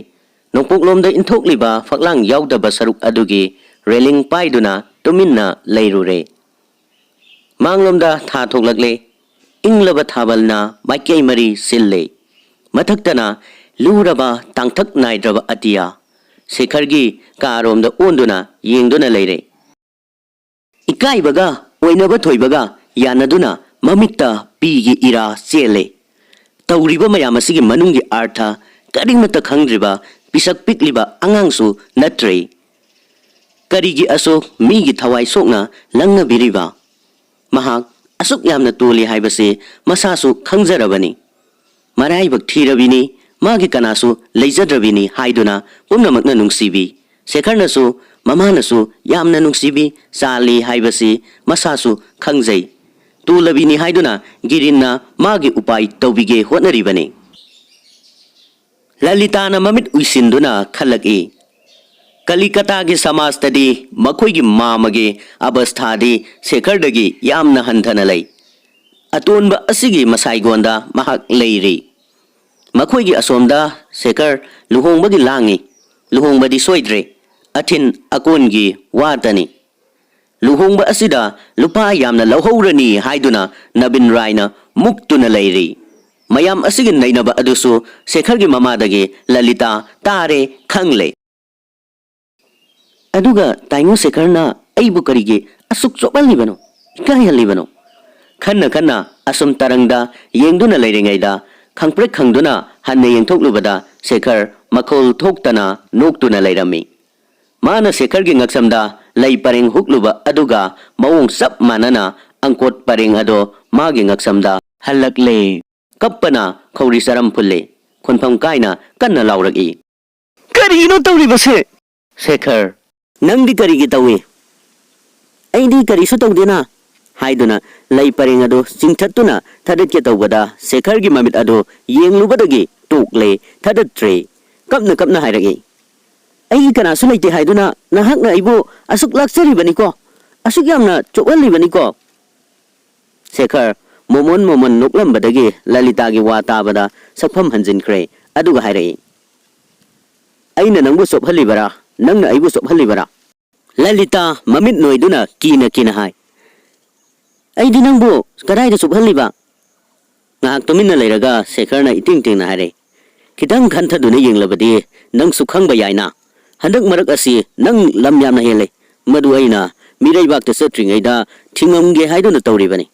ꯅꯣꯡꯄꯣꯛꯂꯣꯝꯗ ꯏꯟꯊꯣꯛꯂꯤꯕ ꯐꯛꯂꯥꯡ ꯌꯥꯎꯗꯕ ꯁꯔꯨꯛ ꯑꯗꯨꯒꯤ ꯔꯦꯂꯤꯡ ꯄꯥꯏꯗꯨꯅ ꯇꯨꯃꯤꯟꯅ ꯂꯩꯔꯨꯔꯦ꯫ ꯃꯥꯡꯂꯣꯝꯗ ꯊꯥ ꯊꯣꯛꯂꯛꯂꯦ꯫ ꯏꯪꯂꯕ ꯊꯥꯕꯜꯅ ꯃꯥꯏꯀꯩ ꯃꯔꯤ ꯁꯤꯜꯂꯦ꯫ ꯃꯊꯛꯇꯅ ꯂꯨꯔꯕ ꯇꯥꯡꯊꯛ ꯅꯥꯏꯗ꯭ꯔꯕ ꯑꯇꯤꯌꯥ꯫ ꯁꯦꯈꯔꯒꯤ ꯀꯥꯔꯣꯝꯗ ꯑꯣꯟꯗꯨꯅ ꯌꯦꯡꯗꯨꯅ ꯂꯩꯔꯦ꯫ ꯏꯀꯥꯏꯕꯒ ꯑꯣꯏꯅꯕ ꯊꯣꯏꯕꯒ ꯌꯥꯅꯗꯨꯅ ꯃꯃꯤꯠꯇ ꯄꯤꯒꯤ ꯏꯔꯥ ꯆꯦꯜꯂꯦ꯫ ꯇꯧꯔꯤꯕ ꯃꯌꯥꯝ ꯑꯁꯤꯒꯤ ꯃꯅꯨꯡꯒꯤ ꯑꯥꯔꯊ ꯀꯔꯤꯃꯠꯇ ꯈꯪꯗ꯭ꯔꯤꯕ ꯄꯤꯁꯛ ꯄꯤꯛꯂꯤꯕ ꯑꯉꯥꯡꯁꯨ ꯅꯠꯇ꯭ꯔꯦ꯫ ꯀꯔꯤꯒꯤ ꯑꯁꯨꯛ ꯃꯤꯒꯤ ꯊꯋꯥꯏ ꯁꯣꯛꯅ ꯂꯪꯅꯕꯤꯔꯤꯕ? ꯃꯍꯥꯛ ꯑꯁꯨꯛ ꯌꯥꯝꯅ ꯇꯣꯜꯂꯤ ꯍꯥꯏꯕꯁꯤ ꯃꯁꯥꯁꯨ ꯈꯪꯖꯔꯕꯅꯤ꯫ ꯃꯔꯥꯏꯕꯛ ꯊꯤꯔꯕꯤꯅꯤ, ꯃꯥꯒꯤ ꯀꯅꯥꯁꯨ ꯂꯩꯖꯗ꯭ꯔꯕꯤꯅꯤ ꯍꯥꯏꯗꯨꯅ ꯄꯨꯝꯅꯃꯛꯅ ꯅꯨꯡꯁꯤꯕꯤ꯫ ꯁꯦꯈꯔꯅꯁꯨ, ꯃꯃꯥꯅꯁꯨ ꯌꯥꯝꯅ ꯅꯨꯡꯁꯤꯕꯤ, ꯆꯥꯜꯂꯤ ꯍꯥꯏꯕꯁꯤ ꯃꯁꯥꯁꯨ ꯈꯪꯖꯩ꯫ ꯇꯣꯜꯂꯕꯤꯅꯤ ꯍꯥꯏꯗꯨꯅ ꯒꯤꯔꯤꯟꯅ ꯃꯥꯒꯤ ꯎꯄꯥꯏ ꯇꯧꯕꯤꯒꯦ ꯍꯣꯠꯅꯔꯤꯕꯅꯤ꯫ ꯂꯂꯤꯇꯥꯅ ꯃꯃꯤꯠ ꯎꯏꯁꯤꯟꯗꯨꯅ ꯈꯜꯂꯛꯏ, ꯀꯂꯤꯀꯇꯥꯒꯤ ꯁꯃꯥꯖꯇꯗꯤ ꯃꯈꯣꯏꯒꯤ ꯃꯥꯃꯒꯤ ꯑꯕꯁꯊꯥꯗꯤ ꯁꯦꯈꯔꯗꯒꯤ ꯌꯥꯝꯅ ꯍꯟꯊꯅ ꯂꯩ꯫ ꯑꯇꯣꯟꯕ ꯑꯁꯤꯒꯤ ꯃꯁꯥꯏꯒꯣꯟꯗ ꯃꯍꯥꯛ ꯂꯩꯔꯤ꯫ ꯃꯈꯣꯏꯒꯤ ꯑꯁꯣꯝꯗ ꯁꯦꯈꯔ ꯂꯨꯍꯣꯡꯕꯒꯤ ꯂꯥꯡꯉꯤ꯫ ꯂꯨꯍꯣꯡꯕꯗꯤ ꯁꯣꯏꯗ꯭ꯔꯦ, ꯑꯊꯤꯟ ꯑꯀꯣꯟꯒꯤ ꯋꯥꯇꯅꯤ꯫ ꯂꯨꯍꯣꯡꯕ ꯑꯁꯤꯗ ꯂꯨꯄꯥ ꯌꯥꯝꯅ ꯂꯧꯍꯧꯔꯅꯤ ꯍꯥꯏꯗꯨꯅ ꯅꯕꯤꯟ ꯔꯥꯏꯅ ꯃꯨꯛꯇꯨꯅ ꯂꯩꯔꯤ꯫ ꯃꯌꯥꯝ ꯑꯁꯤꯒꯤ ꯅꯩꯅꯕ ꯑꯗꯨꯁꯨ ꯁꯦꯈꯔꯒꯤ ꯃꯃꯥꯗꯒꯤ ꯂꯂꯤꯇꯥ ꯇꯥꯔꯦ ꯈꯪꯂꯦ꯫ ꯑꯗꯨꯒ ꯇꯥꯏꯉꯣ ꯁꯦꯈꯔꯅ ꯑꯩꯕꯨ ꯀꯔꯤꯒꯤ ꯑꯁꯨꯛ ꯆꯣꯞꯍꯜꯂꯤꯕꯅꯣ, ꯏꯀꯥꯏꯍꯜꯂꯤꯕꯅꯣ? ꯈꯟꯅ ꯈꯟꯅ ꯑꯁꯨꯝ ꯇꯔꯪꯗ ꯌꯦꯡꯗꯨꯅ ꯂꯩꯔꯤꯉꯩꯗ ꯈꯪꯄ꯭ꯔꯦꯛ ꯈꯪꯗꯨꯅ ꯍꯟꯅ ꯌꯦꯡꯊꯣꯛꯂꯨꯕꯗ ꯁꯦꯈꯔ ꯃꯈꯣꯜ ꯊꯣꯛꯇꯅ ꯅꯣꯛꯇꯨꯅ ꯂꯩꯔꯝꯃꯤ꯫ ꯃꯥꯅ ꯁꯦꯈꯔꯒꯤ ꯉꯛꯁꯝꯗ ꯂꯩ ꯄꯔꯦꯡ ꯍꯨꯛꯂꯨꯕ ꯑꯗꯨꯒ ꯃꯑꯣꯡ ꯆꯞ ꯃꯥꯟꯅꯅ ꯑꯪꯀꯣꯠ ꯄꯔꯦꯡ ꯑꯗꯣ ꯃꯥꯒꯤ ꯉꯛꯁꯝꯗ ꯍꯜꯂꯛꯂꯦ꯫ ꯀꯞꯄꯅ ꯈꯧꯔꯤ ꯆꯔꯝ ꯐꯨꯜꯂꯦ꯫ ꯈꯣꯟꯐꯝ ꯀꯥꯏꯅ ꯀꯟꯅ ꯂꯥꯎꯔꯛꯏ꯫ "ꯀꯔꯤꯒꯤꯅꯣ ꯇꯧꯔꯤꯕꯁꯦ?" "ꯁꯦꯈꯔ, ꯅꯪꯗꯤ ꯀꯔꯤꯒꯤ ꯇꯧꯏ?" "ꯑꯩꯗꯤ ꯀꯔꯤꯁꯨ ꯇꯧꯗꯦꯅ" ꯍꯥꯏꯗꯨꯅ ꯂꯩ ꯄꯔꯦꯡ ꯑꯗꯨ ꯆꯤꯡꯊꯠꯇꯨꯅ ꯊꯥꯗꯠꯀꯦ ꯇꯧꯕꯗ ꯁꯦꯈꯔꯒꯤ ꯃꯃꯤꯠ ꯑꯗꯨ ꯌꯦꯡꯂꯨꯕꯗꯒꯤ ꯇꯣꯛꯂꯦ, ꯊꯥꯗꯠꯇ꯭ꯔꯦ꯫ ꯀꯞꯅ ꯀꯞꯅ ꯍꯥꯏꯔꯛꯏ, "ꯑꯩꯒꯤ ꯀꯅꯥꯁꯨ ꯂꯩꯇꯦ ꯍꯥꯏꯗꯨꯅ ꯅꯍꯥꯛꯅ ꯑꯩꯕꯨ ꯑꯁꯨꯛ ꯂꯥꯛꯆꯔꯤꯕꯅꯤꯀꯣ, ꯑꯁꯨꯛ ꯌꯥꯝꯅ ꯆꯣꯛꯍꯜꯂꯤꯕꯅꯤꯀꯣ?" ꯁꯦꯈꯔ ꯃꯣꯃꯣꯟ ꯃꯣꯃꯣꯟ ꯅꯣꯛꯂꯝꯕꯗꯒꯤ ꯂꯂꯤꯇꯥꯒꯤ ꯋꯥ ꯇꯥꯕꯗ ꯁꯛꯐꯝ ꯍꯟꯖꯤꯟꯈ꯭ꯔꯦ, ꯑꯗꯨꯒ ꯍꯥꯏꯔꯛꯏ, "ꯑꯩꯅ ꯅꯪꯕꯨ ꯆꯣꯞꯍꯜꯂꯤꯕꯔꯥ? ꯅꯪꯅ ꯑꯩꯕꯨ ꯆꯣꯞꯍꯜꯂꯤꯕꯔꯥ?" ꯂꯂꯤꯇꯥ ꯃꯃꯤꯠ ꯅꯣꯏꯗꯨꯅ ꯀꯤꯅ ꯀꯤꯅ ꯍꯥꯏ, "ꯑꯩꯗꯤ ꯅꯪꯕꯨ ꯀꯗꯥꯏꯗ ꯆꯣꯞꯍꯜꯂꯤꯕ?" ꯉꯥꯏꯍꯥꯛ ꯇꯨꯃꯤꯟꯅ ꯂꯩꯔꯒ ꯁꯦꯈꯔꯅ ꯏꯇꯤꯡ ꯇꯤꯡꯅ ꯍꯥꯏꯔꯛꯏ, "ꯈꯤꯇꯪ ꯈꯟꯊꯗꯨꯅ ꯌꯦꯡꯂꯕꯗꯤ ꯅꯪꯁꯨ ꯈꯪꯕ ꯌꯥꯏꯅ꯫ ꯍꯟꯗꯛ ꯃꯔꯛ ꯑꯁꯤ ꯅꯪ ꯂꯝ ꯌꯥꯝꯅ ꯍꯦꯜꯂꯦ꯫ ꯃꯗꯨ ꯑꯩꯅ ꯃꯤꯔꯩꯕꯥꯛꯇ ꯆꯠꯇ꯭ꯔꯤꯉꯩꯗ ꯊꯤꯡꯉꯝꯒꯦ ꯍꯥꯏꯗꯨꯅ ꯇꯧꯔꯤꯕꯅꯤ꯫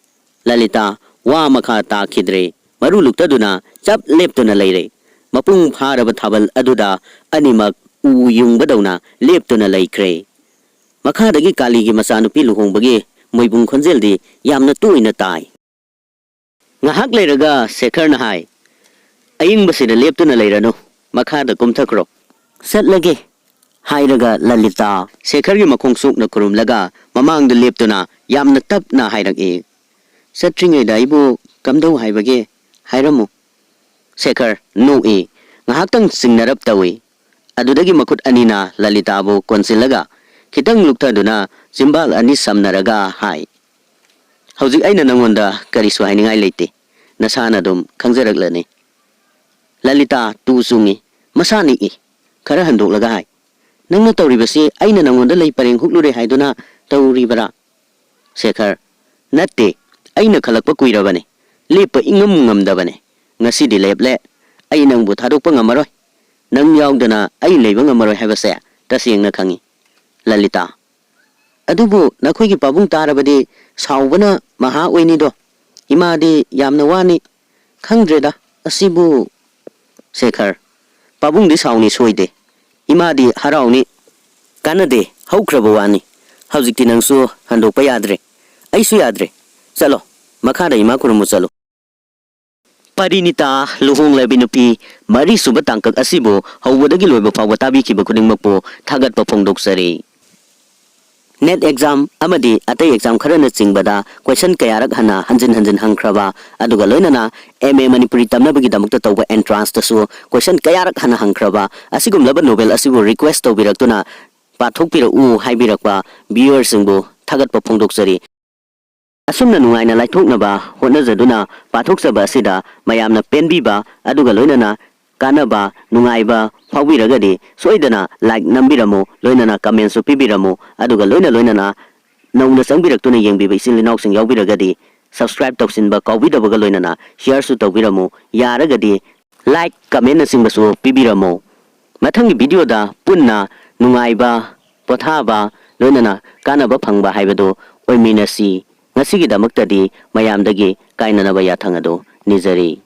ꯂꯂꯤꯇꯥ ꯋꯥ ꯃꯈꯥ ꯇꯥꯈꯤꯗ꯭ꯔꯦ꯫ ꯃꯔꯨ ꯂꯨꯛꯇꯗꯨꯅ ꯆꯞ ꯂꯦꯞꯇꯨꯅ ꯂꯩꯔꯦ꯫ ꯃꯄꯨꯡ ꯐꯥꯔꯕ ꯊꯥꯕꯜ ꯑꯗꯨꯗ ꯑꯅꯤꯃꯛ ꯎ ꯌꯨꯡꯕꯗꯧꯅ ꯂꯦꯞꯇꯨꯅ ꯂꯩꯈ꯭ꯔꯦ꯫ ꯃꯈꯥꯗꯒꯤ ꯀꯥꯂꯤꯒꯤ ꯃꯆꯥꯅꯨꯄꯤ ꯂꯨꯍꯣꯡꯕꯒꯤ ꯃꯣꯏꯕꯨꯡ ꯈꯣꯟꯖꯦꯜꯗꯤ ꯌꯥꯝꯅ ꯇꯣꯏꯅ ꯇꯥꯏ꯫ ꯉꯥꯏꯍꯥꯛ ꯂꯩꯔꯒ ꯁꯦꯈꯔꯅ ꯍꯥꯏ, "ꯑꯏꯪꯕꯁꯤꯗ ꯂꯦꯞꯇꯨꯅ ꯂꯩꯔꯅꯨ, ꯃꯈꯥꯗ ꯀꯨꯝꯊꯈ꯭ꯔꯣ"꯫ "ꯆꯠꯂꯒꯦ" ꯍꯥꯏꯔꯒ ꯂꯂꯤꯇꯥ ꯁꯦꯈꯔꯒꯤ ꯃꯈꯣꯡ ꯁꯣꯛꯅ ꯈꯨꯔꯨꯝꯂꯒ ꯃꯃꯥꯡꯗ ꯂꯦꯞꯇꯨꯅ ꯌꯥꯝꯅ ꯇꯞꯅ ꯍꯥꯏꯔꯛꯏ, "ꯆꯠꯇ꯭ꯔꯤꯉꯩꯗ ꯑꯩꯕꯨ ꯀꯝꯗꯧ ꯍꯥꯏꯕꯒꯦ? ꯍꯥꯏꯔꯝꯃꯨ"꯫ ꯁꯦꯈꯔ ꯅꯣꯛꯏ꯫ ꯉꯥꯏꯍꯥꯛꯇꯪ ꯆꯤꯡꯅꯔꯞ ꯇꯧꯏ꯫ ꯑꯗꯨꯗꯒꯤ ꯃꯈꯨꯠ ꯑꯅꯤꯅ ꯂꯂꯤꯇꯥꯕꯨ ꯀꯣꯟꯁꯤꯜꯂꯒ ꯈꯤꯇꯪ ꯂꯨꯞꯊꯗꯨꯅ ꯆꯤꯝꯕꯥꯜ ꯑꯅꯤ ꯁꯝꯅꯔꯒ ꯍꯥꯏ, "ꯍꯧꯖꯤꯛ ꯑꯩꯅ ꯅꯪꯉꯣꯟꯗ ꯀꯔꯤꯁꯨ ꯍꯥꯏꯅꯤꯡꯉꯥꯏ ꯂꯩꯇꯦ꯫ ꯅꯁꯥꯅ ꯑꯗꯨꯝ ꯈꯪꯖꯔꯛꯂꯅꯤ"꯫ ꯂꯂꯤꯇꯥ ꯇꯨ ꯆꯨꯡꯉꯤ꯫ ꯃꯁꯥ ꯅꯤꯛꯏ꯫ ꯈꯔ ꯍꯟꯗꯣꯛꯂꯒ ꯍꯥꯏ, "ꯅꯪꯅ ꯇꯧꯔꯤꯕꯁꯤ ꯑꯩꯅ ꯅꯪꯉꯣꯟꯗ ꯂꯩ ꯄꯔꯦꯡ ꯍꯨꯛꯂꯨꯔꯦ ꯍꯥꯏꯗꯨꯅ ꯇꯧꯔꯤꯕꯔꯥ?" ꯁꯦꯈꯔ, "ꯅꯠꯇꯦ, ꯑꯩꯅ ꯈꯜꯂꯛꯄ ꯀꯨꯏꯔꯕꯅꯤ꯫ ꯂꯦꯞꯄ ꯏꯉꯝ ꯉꯝꯗꯕꯅꯤ꯫ ꯉꯁꯤꯗꯤ ꯂꯦꯞꯂꯦ꯫ ꯑꯩ ꯅꯪꯕꯨ ꯊꯥꯗꯣꯛꯄ ꯉꯝꯃꯔꯣꯏ꯫ ꯅꯪ ꯌꯥꯎꯗꯅ ꯑꯩ ꯂꯩꯕ ꯉꯝꯃꯔꯣꯏ ꯍꯥꯏꯕꯁꯦ ꯇꯁꯦꯡꯅ ꯈꯪꯏ"꯫ ꯂꯂꯤꯇꯥ, "ꯑꯗꯨꯕꯨ ꯅꯈꯣꯏꯒꯤ ꯄꯥꯕꯨꯡ ꯇꯥꯔꯕꯗꯤ ꯁꯥꯎꯕꯅ ꯃꯍꯥ ꯑꯣꯏꯅꯤꯗꯣ꯫ ꯏꯃꯥꯗꯤ ꯌꯥꯝꯅ ꯋꯥꯅꯤ꯫ ꯈꯪꯗ꯭ꯔꯦꯗ, ꯑꯁꯤꯕꯨ"꯫ ꯁꯦꯈꯔ, "ꯄꯥꯕꯨꯡꯗꯤ ꯁꯥꯎꯅꯤ ꯁꯣꯏꯗꯦ꯫ ꯏꯃꯥꯗꯤ ꯍꯔꯥꯎꯅꯤ"꯫ "ꯀꯥꯟꯅꯗꯦ, ꯍꯧꯈ꯭ꯔꯕ ꯋꯥꯅꯤ꯫ ꯍꯧꯖꯤꯛꯇꯤ ꯅꯪꯁꯨ ꯍꯟꯗꯣꯛꯄ ꯌꯥꯗ꯭ꯔꯦ, ꯑꯩꯁꯨ ꯌꯥꯗ꯭ꯔꯦ꯫ ꯆꯠꯂꯣ, ꯃꯈꯥꯗ ꯏꯃꯥ ꯈꯨꯔꯨꯝꯃꯨ ꯆꯠꯂꯨ"꯫ ꯄꯔꯤꯅꯤꯇꯥ, ꯂꯨꯍꯣꯡꯂꯕꯤ ꯅꯨꯄꯤ, ꯃꯔꯤꯁꯨꯕ ꯇꯥꯡꯀꯛ ꯑꯁꯤꯕꯨ ꯍꯧꯕꯗꯒꯤ ꯂꯣꯏꯕ ꯐꯥꯎꯕ ꯇꯥꯕꯤꯈꯤꯕ ꯈꯨꯗꯤꯡꯃꯛꯄꯨ ꯊꯥꯒꯠꯄ ꯐꯣꯡꯗꯣꯛꯆꯔꯤ꯫ ꯅꯦꯠ ꯑꯦꯛꯖꯥꯝ ꯑꯃꯗꯤ ꯑꯇꯩ ꯑꯦꯛꯖꯥꯝ ꯈꯔꯅꯆꯤꯡꯕꯗ ꯀꯣꯏꯁꯟ ꯀꯌꯥꯔꯛ ꯍꯟꯅ ꯍꯟꯖꯤꯟ ꯍꯟꯖꯤꯟ ꯍꯪꯈ꯭ꯔꯕ, ꯑꯗꯨꯒ ꯂꯣꯏꯅꯅ ꯑꯦꯝ ꯑꯦ ꯃꯅꯤꯄꯨꯔꯤ ꯇꯝꯅꯕꯒꯤꯗꯃꯛꯇ ꯇꯧꯕ ꯑꯦꯟꯇ꯭ꯔꯥꯟꯁꯇꯁꯨ ꯀꯣꯏꯁꯟ ꯀꯌꯥꯔꯛ ꯍꯟꯅ ꯍꯪꯈ꯭ꯔꯕ ꯑꯁꯤꯒꯨꯝꯂꯕ ꯅꯣꯕꯦꯜ ꯑꯁꯤꯕꯨ ꯔꯤꯀ꯭ꯋꯦꯁ ꯇꯧꯕꯤꯔꯛꯇꯨꯅ ꯄꯥꯊꯣꯛꯄꯤꯔꯛꯎ ꯍꯥꯏꯕꯤꯔꯛꯄ ꯚ꯭ꯌꯨꯋꯔꯁꯤꯡꯕꯨ ꯊꯥꯒꯠꯄ ꯐꯣꯡꯗꯣꯛꯆꯔꯤ꯫ ꯑꯁꯨꯝꯅ ꯅꯨꯡꯉꯥꯏꯅ ꯂꯥꯏꯊꯣꯛꯅꯕ ꯍꯣꯠꯅꯖꯗꯨꯅ ꯄꯥꯊꯣꯛꯆꯕ ꯑꯁꯤꯗ ꯃꯌꯥꯝꯅ ꯄꯦꯟꯕꯤꯕ ꯑꯗꯨꯒ ꯂꯣꯏꯅꯅ ꯀꯥꯟꯅꯕ, ꯅꯨꯡꯉꯥꯏꯕ ꯐꯥꯎꯕꯤꯔꯒꯗꯤ ꯁꯣꯏꯗꯅ ꯂꯥꯏꯛ ꯅꯝꯕꯤꯔꯝꯃꯨ, ꯂꯣꯏꯅꯅ ꯀꯃꯦꯟꯁꯨ ꯄꯤꯕꯤꯔꯝꯃꯨ, ꯑꯗꯨꯒ ꯂꯣꯏꯅ ꯂꯣꯏꯅꯅ ꯅꯧꯅ ꯆꯪꯕꯤꯔꯛꯇꯨꯅ ꯌꯦꯡꯕꯤꯕ ꯏꯆꯤꯜ ꯏꯅꯥꯎꯁꯤꯡ ꯌꯥꯎꯕꯤꯔꯒꯗꯤ ꯁꯕꯁꯀ꯭ꯔꯥꯏꯕ ꯇꯧꯁꯤꯟꯕ ꯀꯥꯎꯕꯤꯗꯕꯒ ꯂꯣꯏꯅꯅ ꯁꯤꯌꯔꯁꯨ ꯇꯧꯕꯤꯔꯝꯃꯨ, ꯌꯥꯔꯒꯗꯤ ꯂꯥꯏꯛ, ꯀꯃꯦꯟꯅꯆꯤꯡꯕꯁꯨ ꯄꯤꯕꯤꯔꯝꯃꯨ꯫ ꯃꯊꯪꯒꯤ ꯚꯤꯗꯤꯑꯣꯗ ꯄꯨꯟꯅ ꯅꯨꯡꯉꯥꯏꯕ, ꯄꯣꯊꯥꯕ, ꯂꯣꯏꯅꯅ ꯀꯥꯟꯅꯕ ꯐꯪꯕ ꯍꯥꯏꯕꯗꯨ ꯑꯣꯏꯃꯤꯟꯅꯁꯤ꯫ ꯉꯁꯤꯒꯤꯗꯃꯛꯇꯗꯤ ꯃꯌꯥꯝꯗꯒꯤ ꯀꯥꯏꯅꯅꯕ ꯌꯥꯊꯪ ꯑꯗꯨ ꯅꯤꯖꯔꯤ꯫